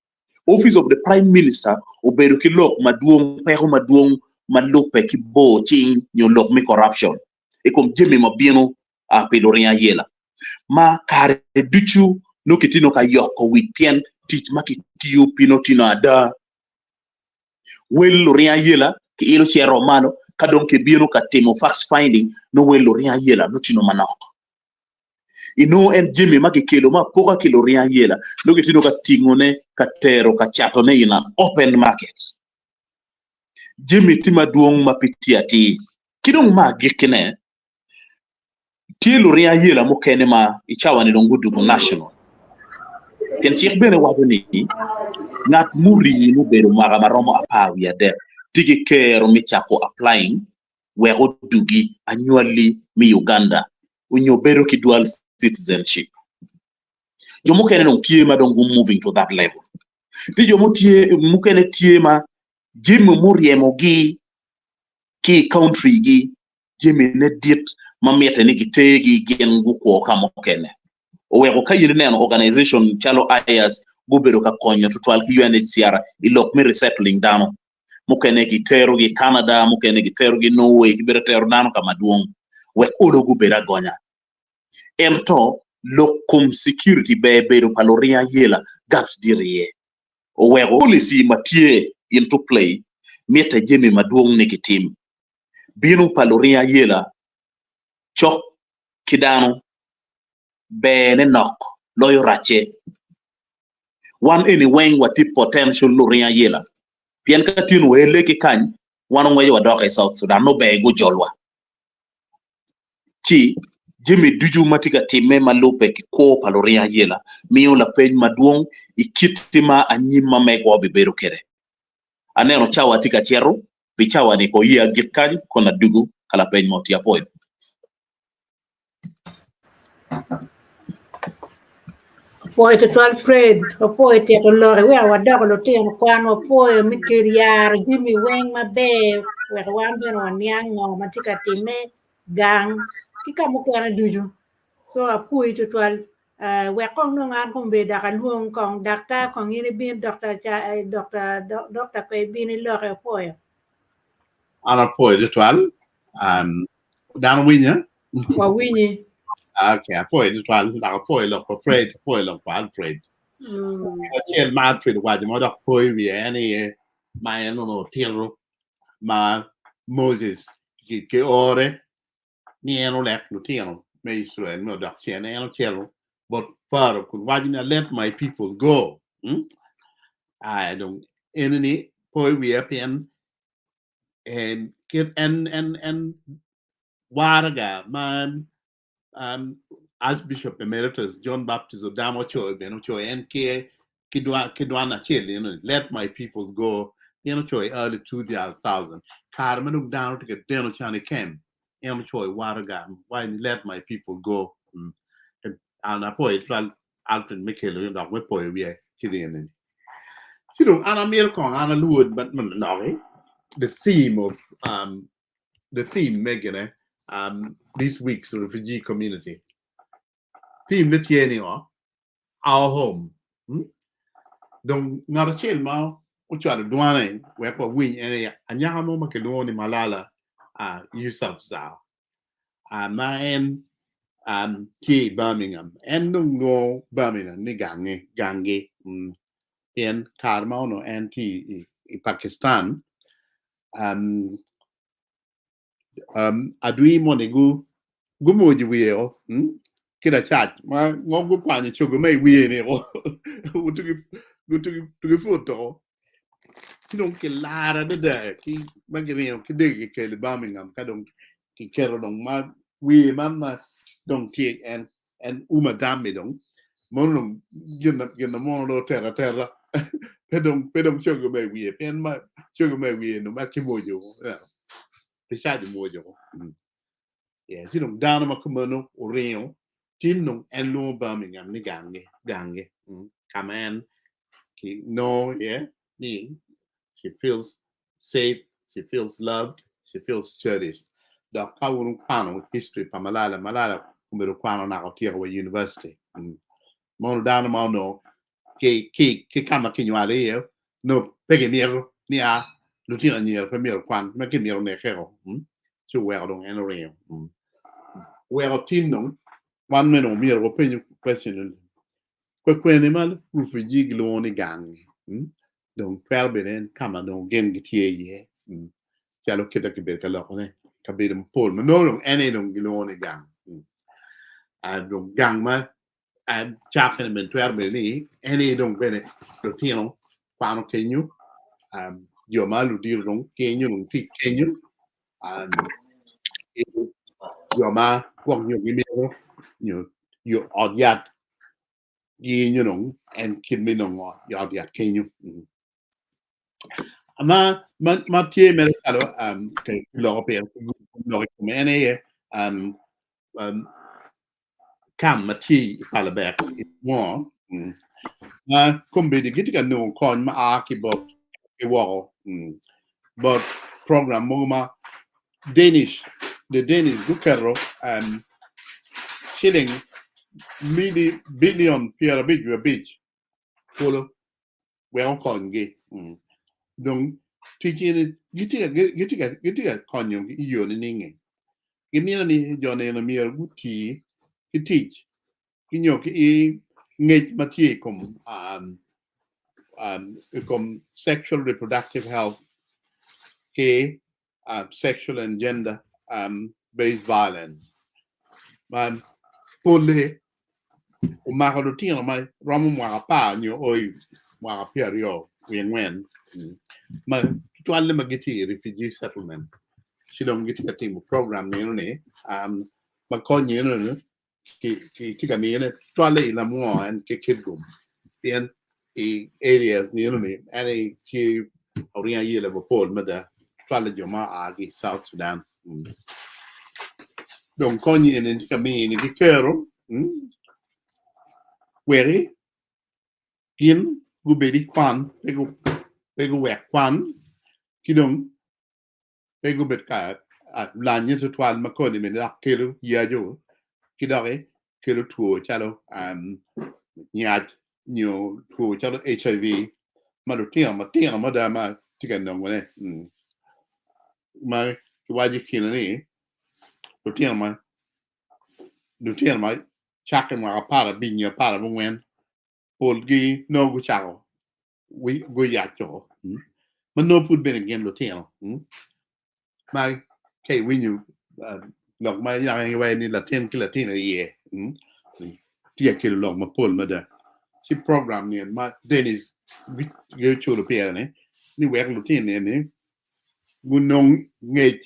Office of the Prime Minister obedo ki lok madwong, peko madwong ma lubbe ki bor cing nyo lok me corruption i kom jami ma bino pi luring ayela ma kare ducu nongo kitye nongo ka yoko wic pien tic ma kitiyo pi nongo tye nongo ada. Wel luring ayela kiilo cito malo ka dong kibino ka timo facts finding nongo wel luring ayela nongo tye nongo manok. Inongo en jami ma kikelo me apoka ki luring ayela nongo kitye nongo ka tingone ka tero ka catone in a open market. Jami tye madwong ma pe tye atir. Ki dong me agikkine, Tye luring ayela mukene ma i cawa-ni dong gudwogo national. Pien cik bene waco ni ngat murii mubedo mwaka ma romo 13 tye ki kero me cako applying wek odugi anywali me Uganda onyo bedo ki dual citizenship. Jo mukene dong tye ma dong gu moving to that level. Tye jo mukene tye ma jami muryemogi ki i country gi jamine dit ma mitte ni gitergi gin gukwo ka mukene. Oweko ka in ineno organization calo IAS gubedo ka konyo tutwal ki UNHCR i lok me resettling dano. Mukene giterogi Canada, mukene giterogi Norway, gibedo tero dano ka madwong wek olo gubed agonya. Ento lok kom security ber bedo pa luring ayela gaps dit iye. Oweko policy ma tye into play mitte jami madwong ni gitim. Bino pa luring ayela cok ki dano ber ne nok loyo racce. Wan eni weng watye potential luring ayela pien ka tin waele ki kany wan ongweco wadok i South Sudan nongo ber gujolwa. Ci jami ducu ma tye ka timme ma lubbe ki kwo pa luring ayela miyo lapeny madwong i kit ma anyim ma megwa obibedo kwede. Aneno cawa tye ka cito, pi cawa-ni ko iya gik kany kono adugu ka lapeny mo tye. Apoyo. Apwoyo tutwal Fred, wapwoyo tito lok iweko wadoko lutino kwan, wapwoyo me kelo yaro jami weng maber wek wan bene waniang ngo ma tye ka timme gang ki ka mukene ducu. So apwoyi tutwal. Eh, wek kong nongo an kombeddi dok alwong kong daktar kong in ibin dokta ca eh, dokta dokta ko ibin iloke apwoyo. An apwoyo tutwal. Um, dano winya? Wawinyi. Okay, apwoyo tutwal. Dok apwoyo lok pa Fred, apwoyo lok pa Alfred. Acel ma Alfred owaco ma dok poyo wiye en aye ma en onongo otito ma Moses ki ki ore ni en olek lutino me Icrael me odok cen, en ocito bot Farao kun waco ni, Let my people go. Hmm? Aya dong eni-ni po i wiya pien en kit en en en waraga ma um, Archbishop Emeritus John Baptist Odama ocoyo bene ocoyo en ki ki dwan ki dwan acel eno ni let my people go en ocoyo early 2000 kare ma dong dano tye ka deno can i kem en ocoyo waraga waco ni let my people go mm. An apoyo twal Alfred me kelo dok me poyo wiye ki eni ci dong an amito kong an alwod manok the theme of um, the theme me gine um, this week's refugee community theme me tye ni o our home hmm? Dong ngat acel ma ocwalo dwane wek wawiny en aye anyaka mo ma kilwongo ni Malala uh, Yousafzai uh, ma en um, tye i Birmingham. En dong lwongo Birmingham ni gange, gangi mm. Pien kare ma onongo en tye i, i Pakistan um, um, adwi moni gu gumoji wiye o mm? ki lacac ma ngo gukwanyo cogo ma i wiye ni o gutugi gutugi tugi put o ci dong kilaro adada ki ma giringo ki degi kikelo i Birmingham ka dong kiketo dong ma wiye man ma dong tye en en uma dam-mi dong. Mono dong gin gin na mono dong oteto ateta pe dong pe dong cogo me wiye pien ma cogo me wiye no ma kimwojo ricac omwojo yeah ci dong dano ma kumeno oringo tin dong en lwongo Birmingham ni gangi gangi ka ma en ki nongo iye ni she feels safe, she feels loved, she feels cherished. Dok ka wun wukwano history pa Malala, Malala obedo kwano naka otyeko wa university. Mono dano ma onongo ki, ki, ki ka ma kinywale iye, nongo pe gimito ni a lutino anyira pe myero okwan, ma kimito nekeko. Ci oweko dong en oringo. Oweko tin dong wan meno omyero wapenyo question ni kwekwene ma refugee gilwongo ni gang-ngi. Dong twero bedo en ka ma dong gin gitye iye, calo kit ma kibedo ka lokone, kabedo mapol ma nongo dong en aye dong gilwongo ni gang. Dong gang ma cakke-ni bene twero bedo ni en aye dong bene lutino kwano kenyo, jo ma ludito dong kenyo dong tye kenyo, jo ma gwok nyo gimito nyo ot yat Yenyo dong en kit me nongo i ot yat kenyo. Ma ma ma tye mere calo um, kiloko pire lok i kome en aye um, um, kam ma tye i Palabek i mo mm, ma kombeddi gitye ka nongo kony ma a ki bot ki woko mm, bot program mogo ma Danish, the Danish guketo um, ciling mili bilion 55 kulu wek okonygi. Mm. Dong tic eni gitye ka gitye ka gitye ka konyo i yo nining? Gimito ni jo nino myero guti ki tic ki nyo ki ngec ma tye i kom um, um, i kom sexual reproductive health ki sexual and gender um, based violence ma polle omako lutino ma romo mwaka apar nyo oi mwaka 20 wiye angwen ma tutwalle ma gitye i refugee settlement ci dong gitye ka timo program meno ni um, ma konyo eno ni kitye ka miyone tutwalle i Lamwor en ki Kitgum pien i areas ni eno ni en aye tye oringo ayela mapol mada tutwalle jo ma oa ki i South Sudan. Dong kony eni tye ka mini ki kero weki gin gubed i kwan pe guwek kwan ki dong pe gubed ka lanye tutwal ma koni bene dok kelo yaco ki doki kelo two calo nyac nyo two calo HIV ma lutino matino mada ma tye ka nongone ma kiwaco i kine ni lutino ma lutino ma cakke mwaka 15 nyo 14 polgi nongo gucako guyaco ma nongo pud bene gin lutino ma ka iwinyo lok ma yam iwaco ni latin ki latin iye tye ka kelo lok mapol mada ci program ni ma Dennis giculo pire ni ni wek lutino eni gunong ngec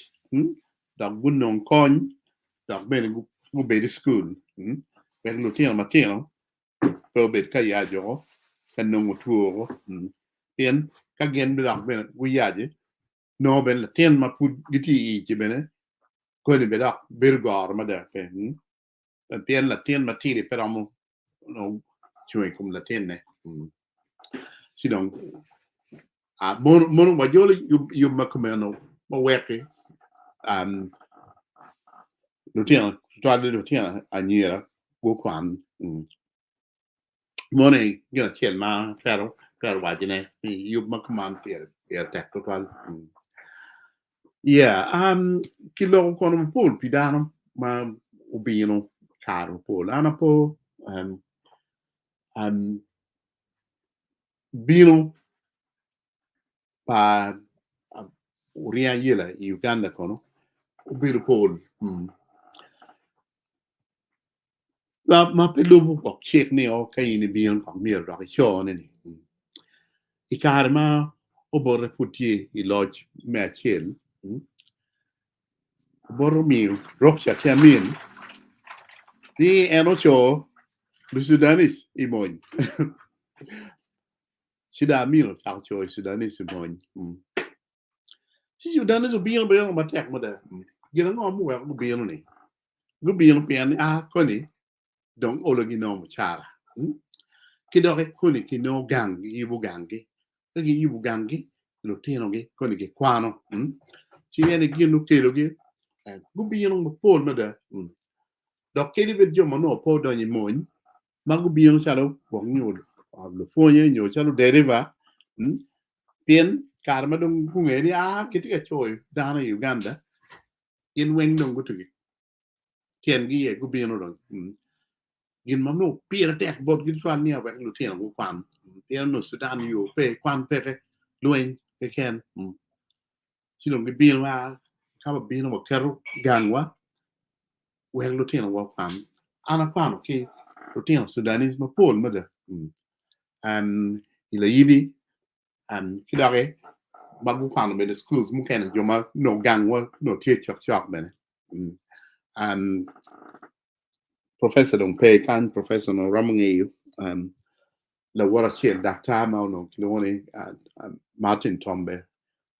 dok gunong kony dok bene gubed i cukul wek lutino matino pe obed ka yaco ka nongo two pien ka gin dok bene guyaci nongo bene latin ma pud gitye i ic-ci bene koni bene dok bedo goro mada pe pien latin matidi pe romo cung i kom latinne ci dong mono wajolo yub ma kumeno ma weki lutino tutwalle lutino anyira gukwan mono aye gin acel ma atwero wacone ni yub ma kuman pire tek tutwal yeah kiloko kono mapol pi dano ma obino kare mapol an apo bino pa oringo ayela i Uganda kono obedo pol ma pe lubo gwok cik ni o ka in ibino kong myero dok icone ni i kare ma Obote pud tye i loc me acel Obote omiyo Rokca ki Amin ni en oco. Lusudanese i mony. Ci dong Amin ocako coyo Sudanese i mony. Ci Sudanese obino bene matek mada. Gin ango muweko gubino ni? Gubino pien ni a koni dong olo ginongo mucara. Ki doki koni kinongo gang, giyubo ganggi. Ka giyubo ganggi, lutinogi koni gikwano. Ci en aye gin okelogi, gubino mapol mada. Dok kadi bed jo ma onongo pe odonyo i mony ma gubino calo gwok nyo lupwonye nyo calo deriva, pien kare ma dong gungeyo ni aa kitye ka coyo dano i Uganda, gin weng dong gutugi tyengi iye gubino dong. Gin ma onongo pire tek botgi tutwal ni wek lutino gukwan, pien onongo Sudan yo pe, kwan peke, lweny keken. Ci dong gibino a ka wabino waketo gangwa wek lutinowa okwan. An akwano ki lutino Sudanese mapol mada i Layibi ki doki ma gukwano bene schools mukene jo ma nongo gangwa nongo tye cokcok bene. Professor dong pe kany, professor onongo romo ngeyo lawot acel daktar ma onongo kilwongo ni Martin Tombe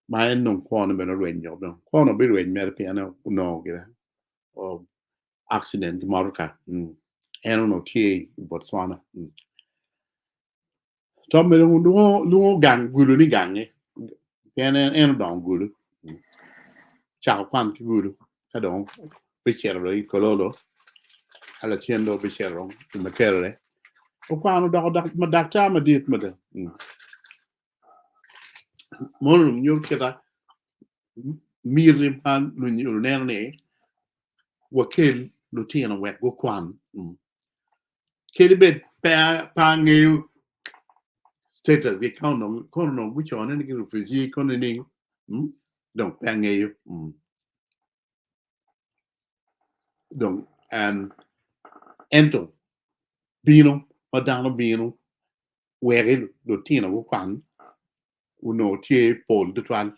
ma en dong kwone bene orwenyo dong kwone obirweny mere pien onongo gire accident ki motoka en onongo tye i Botswana. Tombe dong lwongo gang gudo ni gange pien en odongo gudo ocako kwan ki gudo ka dong bicito dong i Kololo ka lacen dong bicito dong i Makerere okwano odoko daktar madit mada. Mono dong nyuto kita miti ma lunyodo neno ni wakel lutino wek gukwan. Kadi bed pe angeyo status gi ka onongo kono onongo gucone ni gin refugee kono nining dong pe angeyo. Dong ento bino ma dano bino wek lutino gukwan onongo tye pol tutwal.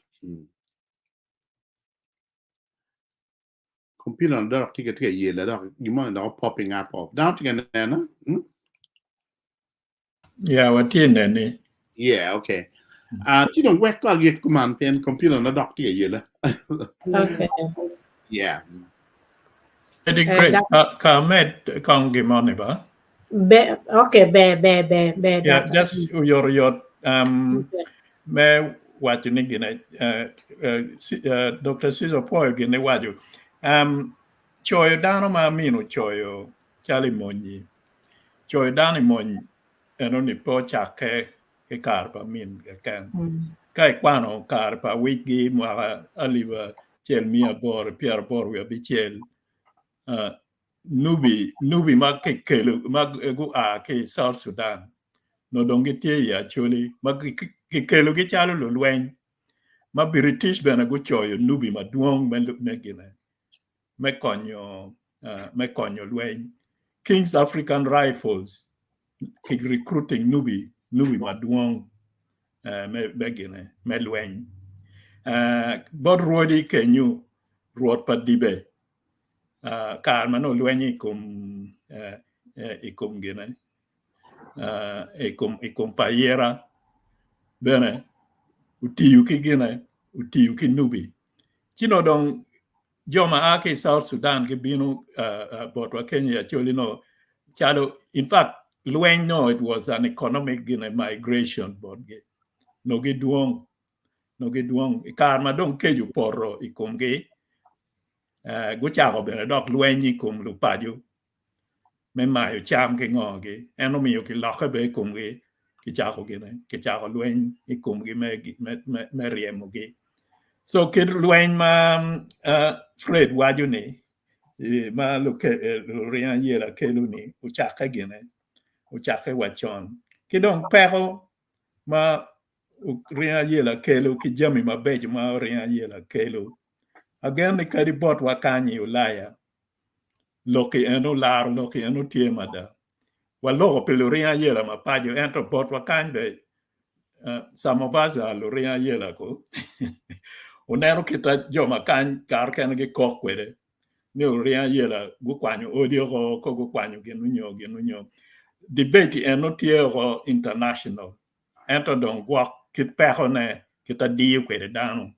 Computer na dok tye ka yela dok gin moni dok popping up off. Dano tye ka nena? Yeah, watye neni. Yeah, okay. Uh, ci dong wek ko agik kuman pien computer na dok tye ka yela. Okay. Yeah. Lady Grace, ka, ka med kong gin moni ba? Be, okay, be, be, be, be. Yeah, just oyotoyot um, okay. me waco ni gine uh, uh, uh, Dr. Caesar Pwoyo gin ni waco um, coyo dano ma min ocoyo calo i monyi coyo dano i mony eno ni pe ocakke ki kare pa min keken. Ka ikwano kare pa wicgi mwaka alip acel 889, nubi nubi ma kikelo ma gua ki i South Sudan nongo dong gitye i Acholi ma kikelogi calo lulweny ma British bene gucoyo nubi madwong me gine me konyo me konyo lweny. King's African Rifles ki recruiting nubi nubi madwong me gine me lweny. Bot rwodi kenyu rwot pa dibe kare ma nongo lwenyo i kom i kom gine i kom i kom pa ayira bene otiyo ki gine otiyo ki nubi ci nongo dong jo ma a ki i South Sudan gibino botwa kenyo i Acholi nongo calo in fact lweny no it was an economic gine migration botgi nongo gidwong nongo gidwong i kare ma dong kec opoto i komgi gucako bene dok lweny i kom lupaco me mayo cam ki ngogi en omiyo kilokke bene i komgi kicako gine kicako lweny i komgi me me me ryemogi so kit lweny ma Fred waco ni ma luring ayela kelo ni ocakke gine ocakke wa con ki dong peko ma ring ayela kelo ki jami mabeco ma ring ayela kelo agen ni kadi botwa kany i Ulaya Lok-ki eno laro lok-ki eno tye mada. Waloko pi luring ayela ma paco ento botwa kany be some of us are luring ayela ko. Wuneno kita jo ma kany kare kene gikok kwede ni luring ayela gukwanyo odi oko ko gukwanyo gin onyo gin onyo. Debate eno tye oko international ento dong gwok kit peko ne kit adiyo kwede dano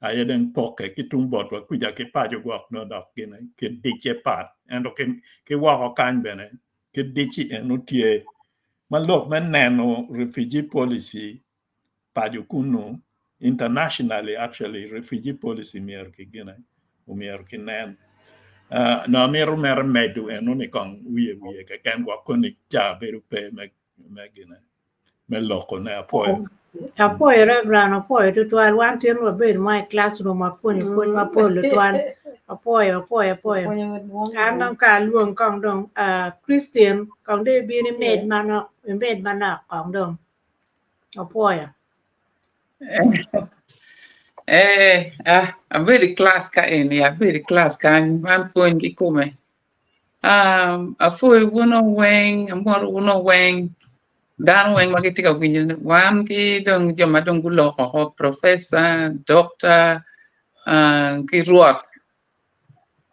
aye dong poke ki tung botwa kuca ki paco gwok nongo dok gine kit dicce pat ento ki woko kany bene kit dicci eno tye ma lok me neno refugee policy paco kunu internationally actually refugee policy myero ki gine omyero ki nen uh, no amito mere medo eno ni kong wiye wiye keken gwok koni ca bedo pe me me gine me loko ne apwoyo. Apwoyo Reverend, apwoyo tutwal. Wan tin wabedo ma i classroom apwonyo pwony mapol tutwal. Apwoyo, apwoyo, apwoyo. An dong ka alwong kong dong, uh, Christine, kong dong ibin imed manok, imed manok kong dong. Apwoyo. Eh, ah, abedo i class ka eni, abedo i class kany, man pwony kikome. Ah, apwoyo wun weng, amoto wun weng, dano weng ma gitye ka winyo wan ki dong jo ma dong guloko oko, professor, doctor, ah, ki rwot.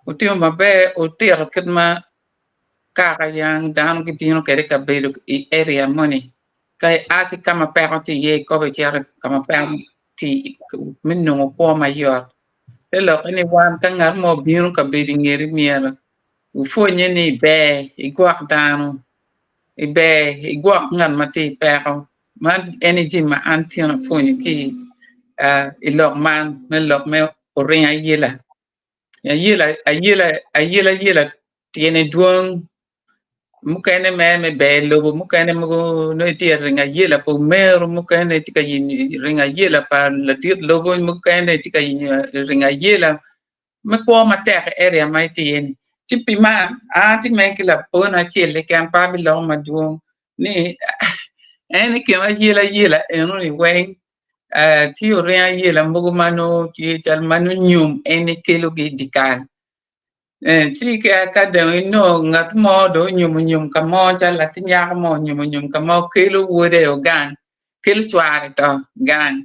Wutimo maber, wutito kit ma kaka yang dano gibino kwede i kabedo i area moni. Ka ia ki ka ma peko tye iye ikobo icito ka ma peko tye me nongo kwo mayot. Te lokke ni wan ka ngat mo obino ka bedo i ngeti myero wupwonye ni iber igwok dano, iber igwok ngat ma tye i peko. Man ene jami ma an tyen apwonyo ki i lok man me lok me oringo ayela. Ayela ayela ayela ayela tyene dwong mukene mere me ber lobo mukene mogo nongo itye ka ringo ayela pa omeru mukene itye ka ringo ayela pa ladit lobo mukene itye ka ringo ayela me kwo matek i area ma itye iye ni ci pi man an atye mere ki lapwony acel keken pe abiloko madwong ni en i kin ayela ayela enoni weng tye oringo ayela mogo ma nongo tye cal ma nongo nyom en kelogi i dye kal. Ci ka dong inongo ngat mo dong onyomo nyom ka mo calo latin nyako mo onyomo nyom ka mo kelo wode o gang kelo cware to gang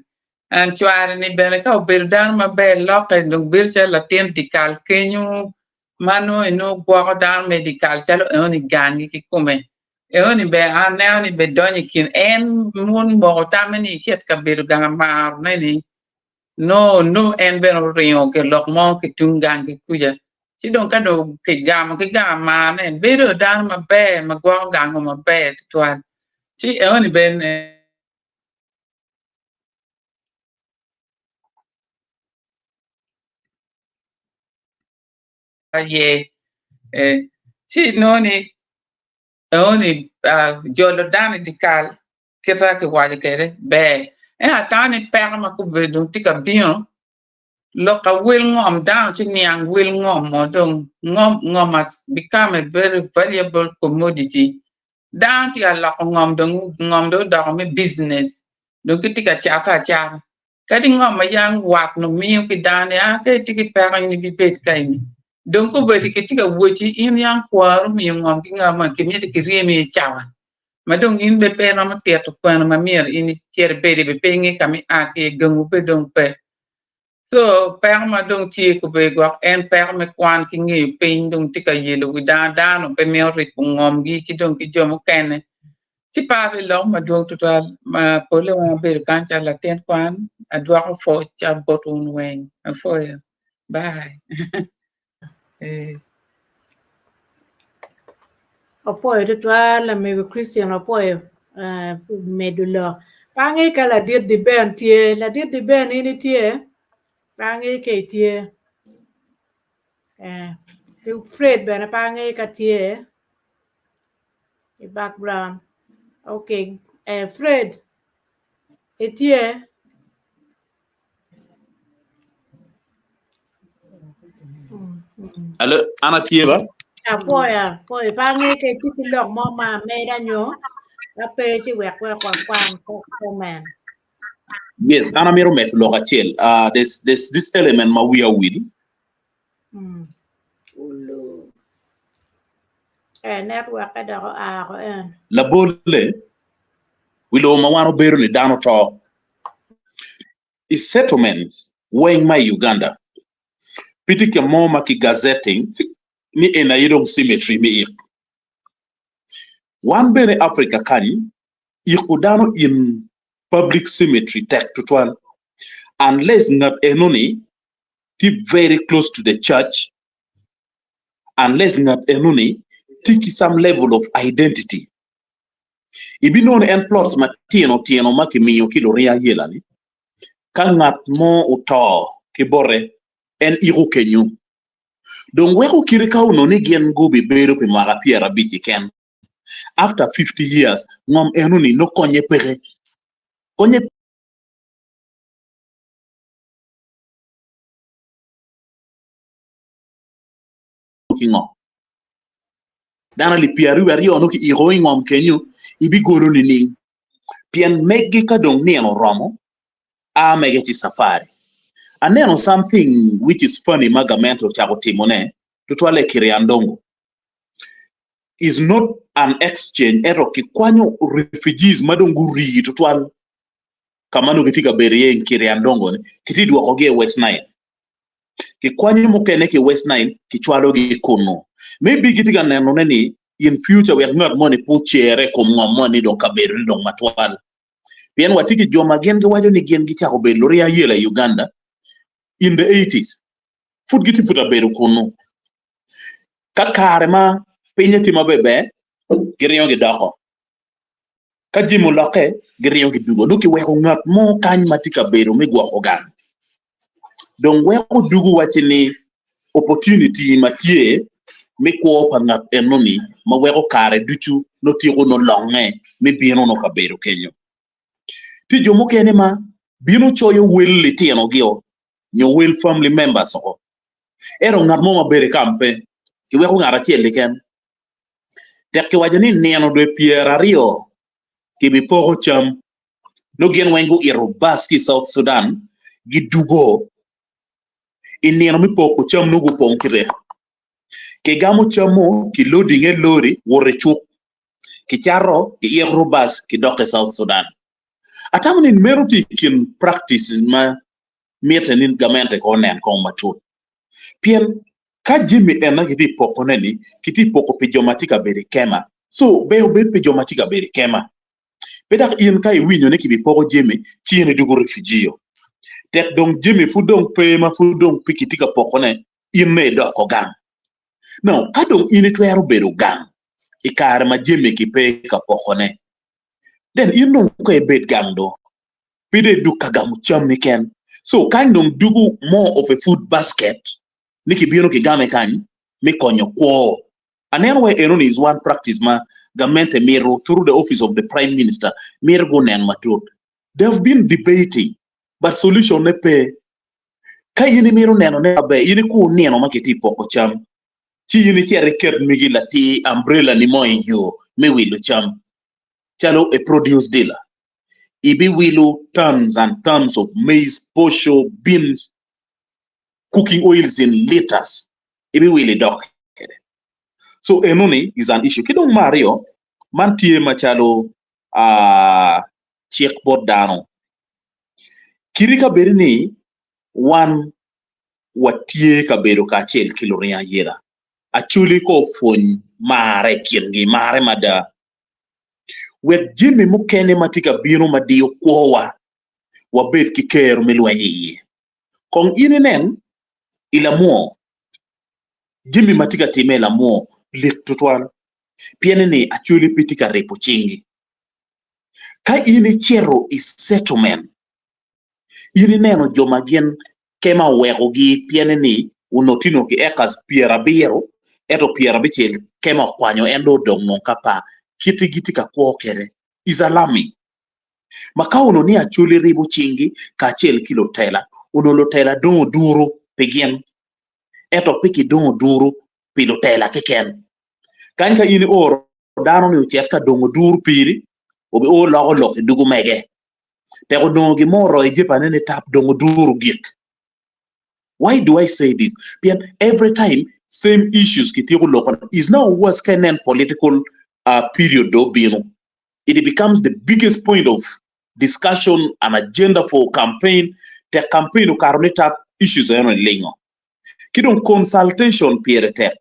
cware ni bene ka obedo dano maber lokke dong bedo calo latin dye kal kenyo ma nongo inongo gwoko dano me dye kal calo enoni gangi kikome enoni bene an aneno ni bene donyo i kin en mon moko tamme ni ecit ka bedo gang amarone ni Nongo nongo en bene oringo ki lok mo ki tung gang ki kuca. Ci dong ka dong kigamo ki gang amarne, bedo dano maber ma gwoko gango maber tutwal. Ci enoni bene aye. Ci inongo ni enoni jolo dano i dyekal Kit ma kiwaco kwede ber, ento atamo ni peko ma kobedo dong tye ka bino, lok ka wel ngom dano ci niang wel ngom mo dong ngom ngom has become a very valuable commodity dano tye ka loko ngom dong ngom dong odoko me business dong gitye ka cate acata kadi ngom ma yang wat nongo miyo ki dano ni aa ka itye ki peko in ibibed ka eni dong kobedo kitye ka woci in yang kwaru omiyo ngom ki nga mo kimiti kiryemi i cawa ma dong in bene pe iromo tito kwena ma myero in icit ibed iye pe inge ka ma ia ki iye gangu bene dong pe. So peko ma dong tye kobedi gwok en peko me kwan ki ngeyo piny dong tye ka yelo wi dano, dano pe mito ribo ngomgi ki dong ki jo mukene. Ci pe abiloko madwong tutwal ma pole weng abedo kany calo latin kwan adwoko pwoc ca bot wun weng apwoyo bye. Apwoyo tutwal lamego Christian apwoyo medo lok. Pe angeyo ka ladit Diben tye, ladit Diben in itye? Pe angeyo ka itye. Fred bene pe angeyo ka tye i background. Okay, Fred itye? Alo, an atye ba? Apwoyo, apwoyo. Pe angeyo ka itye ki lok mo ma ameda nyo ka pe ci wek wek wakwan comment. Yes, an amito medo lok acel. Uh, there's, there's this element ma wiya owil. Mm. Ulu. Eh, network dok oa ko en. Labolle, wi lobo ma wan obedo ni dano to. I settlement weng ma i Uganda, pe tye ka mo ma ki gazetting ni eni aye dong cemetery me ik. Wan bene Africa kany iko dano in public cemetery tek tutwal unless ngat eno ni tye very close to the church unless ngat eno ni tye ki some level of identity. Ibinongo ni en plots matino tino ma kimiyo ki luring ayela ni ka ngat mo oto ki bote en iko kenyo. Dong weko kite ka onongo ni gin gubibedo pi mwaka 50 keken after 50 years ngom eno ni nongo konye peke. Konye ki ngo? Dano alip 22 nongo kiiko i ngom kenyo ibigolo nining? Pien meggi ka dong nino oromo a mege ci safari. Aneno something which is funny ma gamente ocako timone tutwalle i Kiryandongo is not an exchange ento kikwanyo refugees ma dong gurii tutwal ka ma nongo gitye ka bedo iye i Kiryandongo ni kitye dwokogi i West Nile. Kikwanyo mukene ki i West Nile kicwalogi kunnu. Maybe gitye ka nenone ni in future wek ngat moni pe ocere i kom ngom moni dong kabedo ni dong matwal. Pien watye ki jo ma gin giwaco ni gin gicako bedo luring ayela i Uganda in the 80s. Pud gitye pud abedo kunnu. Ka kare ma pinye tye maber giringo gidoko. Ka jami olokke giringo gidugo. Dong kiweko ngat mo kany ma tye ka bedo me gwoko gang. Dong weko dugo wacci ni opportunity ma tye me kwo pa ngat enoni ma weko kare ducu nongo tyeko nongo longe me bino nongo kabedo kenyo. Tye jo mukene ma bino coyo wel litino-gi-o nyo wel family members oko. Ento ngat mo ma bedo i kam pe, kiweko ngat acel keken. Tek kiwaco ni nino dwe 20 kibipoko cam, nongo gin weng guito bus ki i South Sudan gidugo i nino me poko cam nongo gupong kite. Kigamo cam-mu kilodinge i lori wot i cuk, kicato, kiito bus kidok i South Sudan. Atamo ni meno tye i kin practices ma mitte ni gamente kong onen kong matut. Pien ka jami ena kitye i pokone ni kitye i poko pi jo ma tye ka bedo i kema, so ber obed pi jo ma tye ka bedo i kema. Pe dok in ka iwinyo ni kibipoko jami ci in idwogo refugee-o. Tek dong jami pud dong pe ma pud dong pe kitye ka pokone, in me idoko gang. Now, ka dong in itwero bedo gang i kare ma jami kipe ka pokone, then in dong ka ibed gang do, pe dong idug ka gamo cam keken. So kany dong dugo more of a food basket ni kibino kigame kany me konyo kwo. Aneno wai enoni is one practice ma gamente mito through the office of the prime minister mito gunen matut. They have been debating but solution ne pe. Ka in imito neno ne maber in ikur nino ma kitye poko cam ci in icit iket migi latir umbrella ni mo i yo me wilo cam calo a produce dealer. Ibiwilo tons and tons of maize, posho, beans, cooking oils in liters. Ibiwilo idok kede. So enoni is an issue. Ki dong me aryo, man tye macalo uh, cik bot dano. Kiti ka bedi ni wan watye ka bedo kacel ki luring ayela, Acholi ko opwony mare i kingi, mare mada. Wek jami mukene ma tye ka bino ma diyo kwowa wabed ki kero me lweny iye. Kong in inen i lamwo, jami ma tye ka timme i lamwo lik tutwal pien ni Acholi pe tye ka ribo cingi. Ka in icito i settlement, in ineno jo ma gin kema owekogi pien ni onongo tye nongo ki acres 70 ento 90 kema okwanyo en dong odong nongo ka pa kite gitye ka kwo kwede is alarming. Ma ka onongo ni Acholi ribo cingi kacel ki lutela, onongo lutela dong oduro pi gin ento pe kidong oduro pi lutela keken. Kany ka in ioro dano ni ocit ka dongo oduro piri, obi o loko lok i dugu mege. Tek onongo gin mo oroyo jepane ni tap dongo oduro gik. Why do I say this? Pien every time same issues kityeko loko is now worse ka inen political uh, period do obino. It becomes the biggest point of discussion and agenda for campaign. Tek campaign okato ni tap issues eno ni lingo. Ki dong consultation pire tek.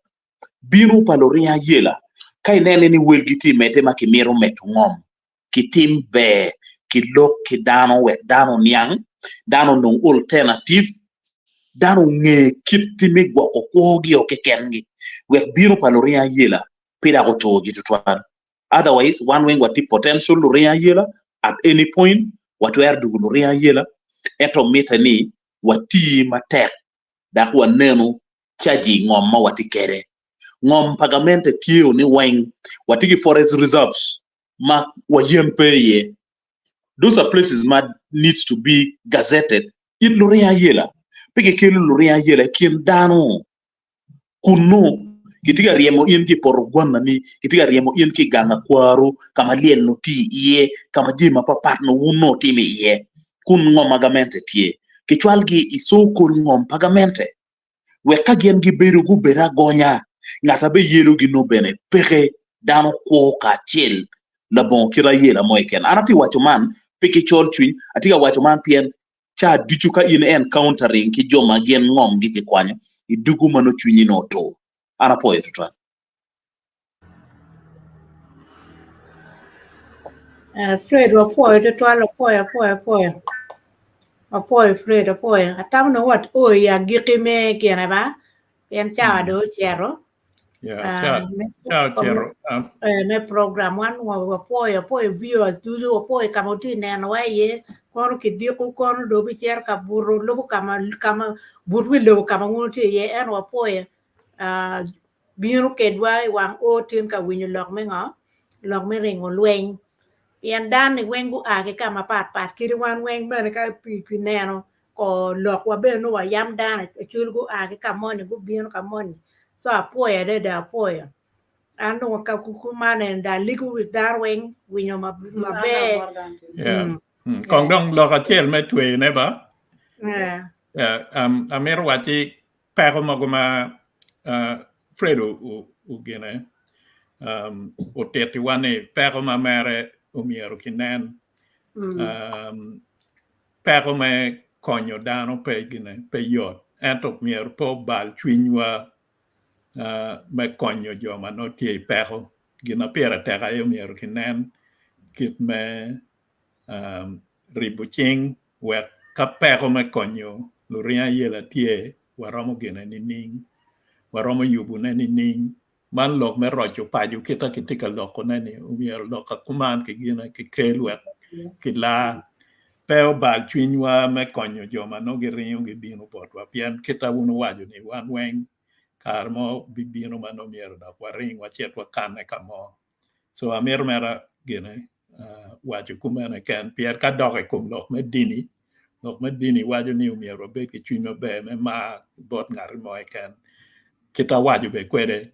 Bino pa luring ayela. Ka inene ni welgi tye medde ma kimito medo ngom, kitim ber, kilok ki dano wek dano oniang, dano onong alternative, dano onge kit me gwoko kwogi-o kekengi wek bino pa luringo ayela pe dok oturgi tutwal. Otherwise wan weng watye potential luringo ayela at any point watwero dwogo luringo ayela ento mitte ni wati matek dok wanenu caji ngom ma watye kwede. Ngom pa gamente tye o ni weng watye ki forest reserves ma wa yen pe iye. Those are places ma needs to be gazetted it luringo ayela. Pe kikelo luringo ayela i kin dano kunnu kitye ka ryemo in ki i poto gwanani, kitye ka ryemo in ki i gang akwaru ka ma lyel nongo tye iye, ka ma jami mapapat nongo wun nongo wutimo iye kun ngom ma gamente tye. Kicwalgi i so called ngom pa gamente wek ka gin gibedo gubed agonya, ngat ma biyelogi nongo bene peke, dano kwo kacel labongo kit ayela mo keken. An atye ka waco man pe ki col cwiny, atye ka waco man pien Ca ducu ka in encountering ki jo ma gin ngomgi kikwanyo, idugu ma nongo cwinyi nongo otur. An apwoyo tutwal. Fred wapwoyo tutwal wapwoyo apwoyo apwoyo wapwoyo Fred apwoyo atamo dong wa o i agikki me gine ba pien cawa dong ocito me program wan wapwoyo apwoyo viewers ducu wapwoyo ka ma wutye ka nenowa iye kono kidiko kono dong wubicito ka buto lubo ka ma but wi lobo ka ma wun wutye iye ento wapwoyo bino kedwa i wang o tin ka winyo lok me ngo lok me ringo lweny pien dano-ni weng gua ki ka mapatpat kadi wan weng bene ka kineno Ko lokwa bene nongo wayam dano acwali gua ki ka moni gubino ka moni so apwoyo adada apwoyo an dong ka kuman eni dong aligo wi dano weng winyo maber. Yeah. Kong dong lok acel me tweyone ba. Yeah. Yeah, um, amito wacci peko mogo ma uh, Fred ogine um, otitiwa ni peko ma mere omyero kinen um, Peko me konyo dano pe gine pe yot ento myero pe obal cwinywa me konyo jo ma nongo tye i peko. Gin ma pire tek aye myero kinen kit me ribo cing wek ka peko me konyo luring ayela tye waromo gine nining, waromo yubone nining Man lok me roco paco kita kitye ka lokone-ni omyero lok ka kuman ki gine kikel wek kilar pe obal cwinywa me konyo jo ma nongo giringo gibino botwa pien kita wun wuwaco ni wan weng kare mo bibino ma nongo myero dok waring wacit wakanne ka mo so amito mere gine waco kumeno keken pien ka dok i kom lok me dini lok me dini waco ni omyero wabed ki cwiny maber me mar bot ngat mo keken Kit awaco bene kwede,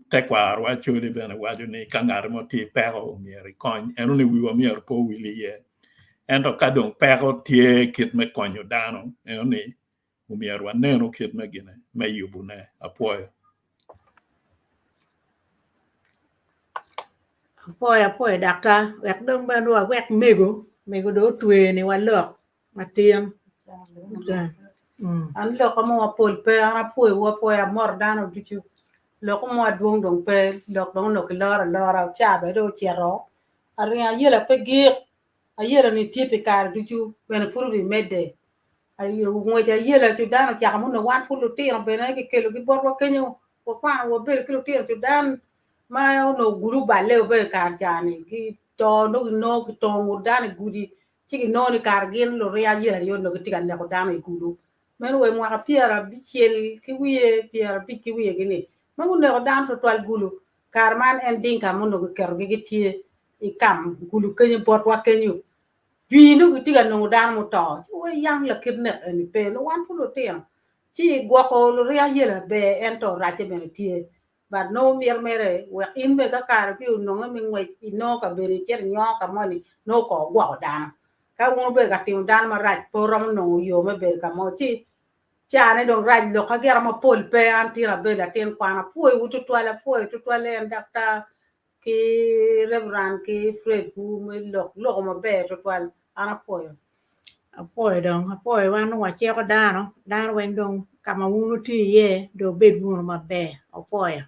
tekwarowa Acholi bene waco ni ka ngat mo tye i peko omyero ikony, eno ni wiwa myero pe owil iye. Ento ka dong peko tye kit me konyo dano, eno ni omyero wanenu kit me gine me yubone. Apwoyo. Apwoyo apwoyo daktar wek dong bene wawek mego, mego dong otweni wa lok. matin. An lok mo mapol pe, an apwoyowu apwoya amoto dano ducu. Lok mo madwong dong pe, lok dong onongo kiloro alora, caa bene dong ocito. Aringo ayela pe gik, ayela ni tye pi kare ducu bene pud obimedde. Ngwec ayela Cudan ocako ma onongo wan pud lutino bene kikelogi botwa kenyo, wakwano wabedo ki lutino Cudan ma onongo gudo oballe obedo i kare ca-ni, gito nongo ginongo kitongo dano i gudi ci ginongo ni kare gin luring ayela aye onongo gitye ka neko dano i gudo. Meno wa i mwaka pyerabicel ki wiye, pyerabic ki wiye gini, ma guneko dano twatwal gulu. Kare man en Dinka ma onongo kiketogi gitye i kam gulu kenyo botwa kenyo. Jwi nongo gitye ka nongo dano muto. Ci wa yang lakit nek eni pe, nongo wan pud lutino. Ci gwoko luring ayela ber ento racce bene tye. But nongo mito mere wek in bene ka kare pe ononge me ngwec inongo kabedo icito inyongo ka moni nongo kong ogwoko dano. Ka wun wubedo ka timo dano marac pe wuromo nongo yo me bedo ka mo ci cane dong rac lok agira mapol pe an tira abedo latin kwan apwoyowu tutwal apwoyo tutwal en daktar ki Reverend ki Fred wu me lok loko maber tutwal an apwoyo. Apwoyo dong, apwoyo wan dong waciko dano, dano weng dong ka ma wun wutye iye dong wubed wunu maber, apwoyo.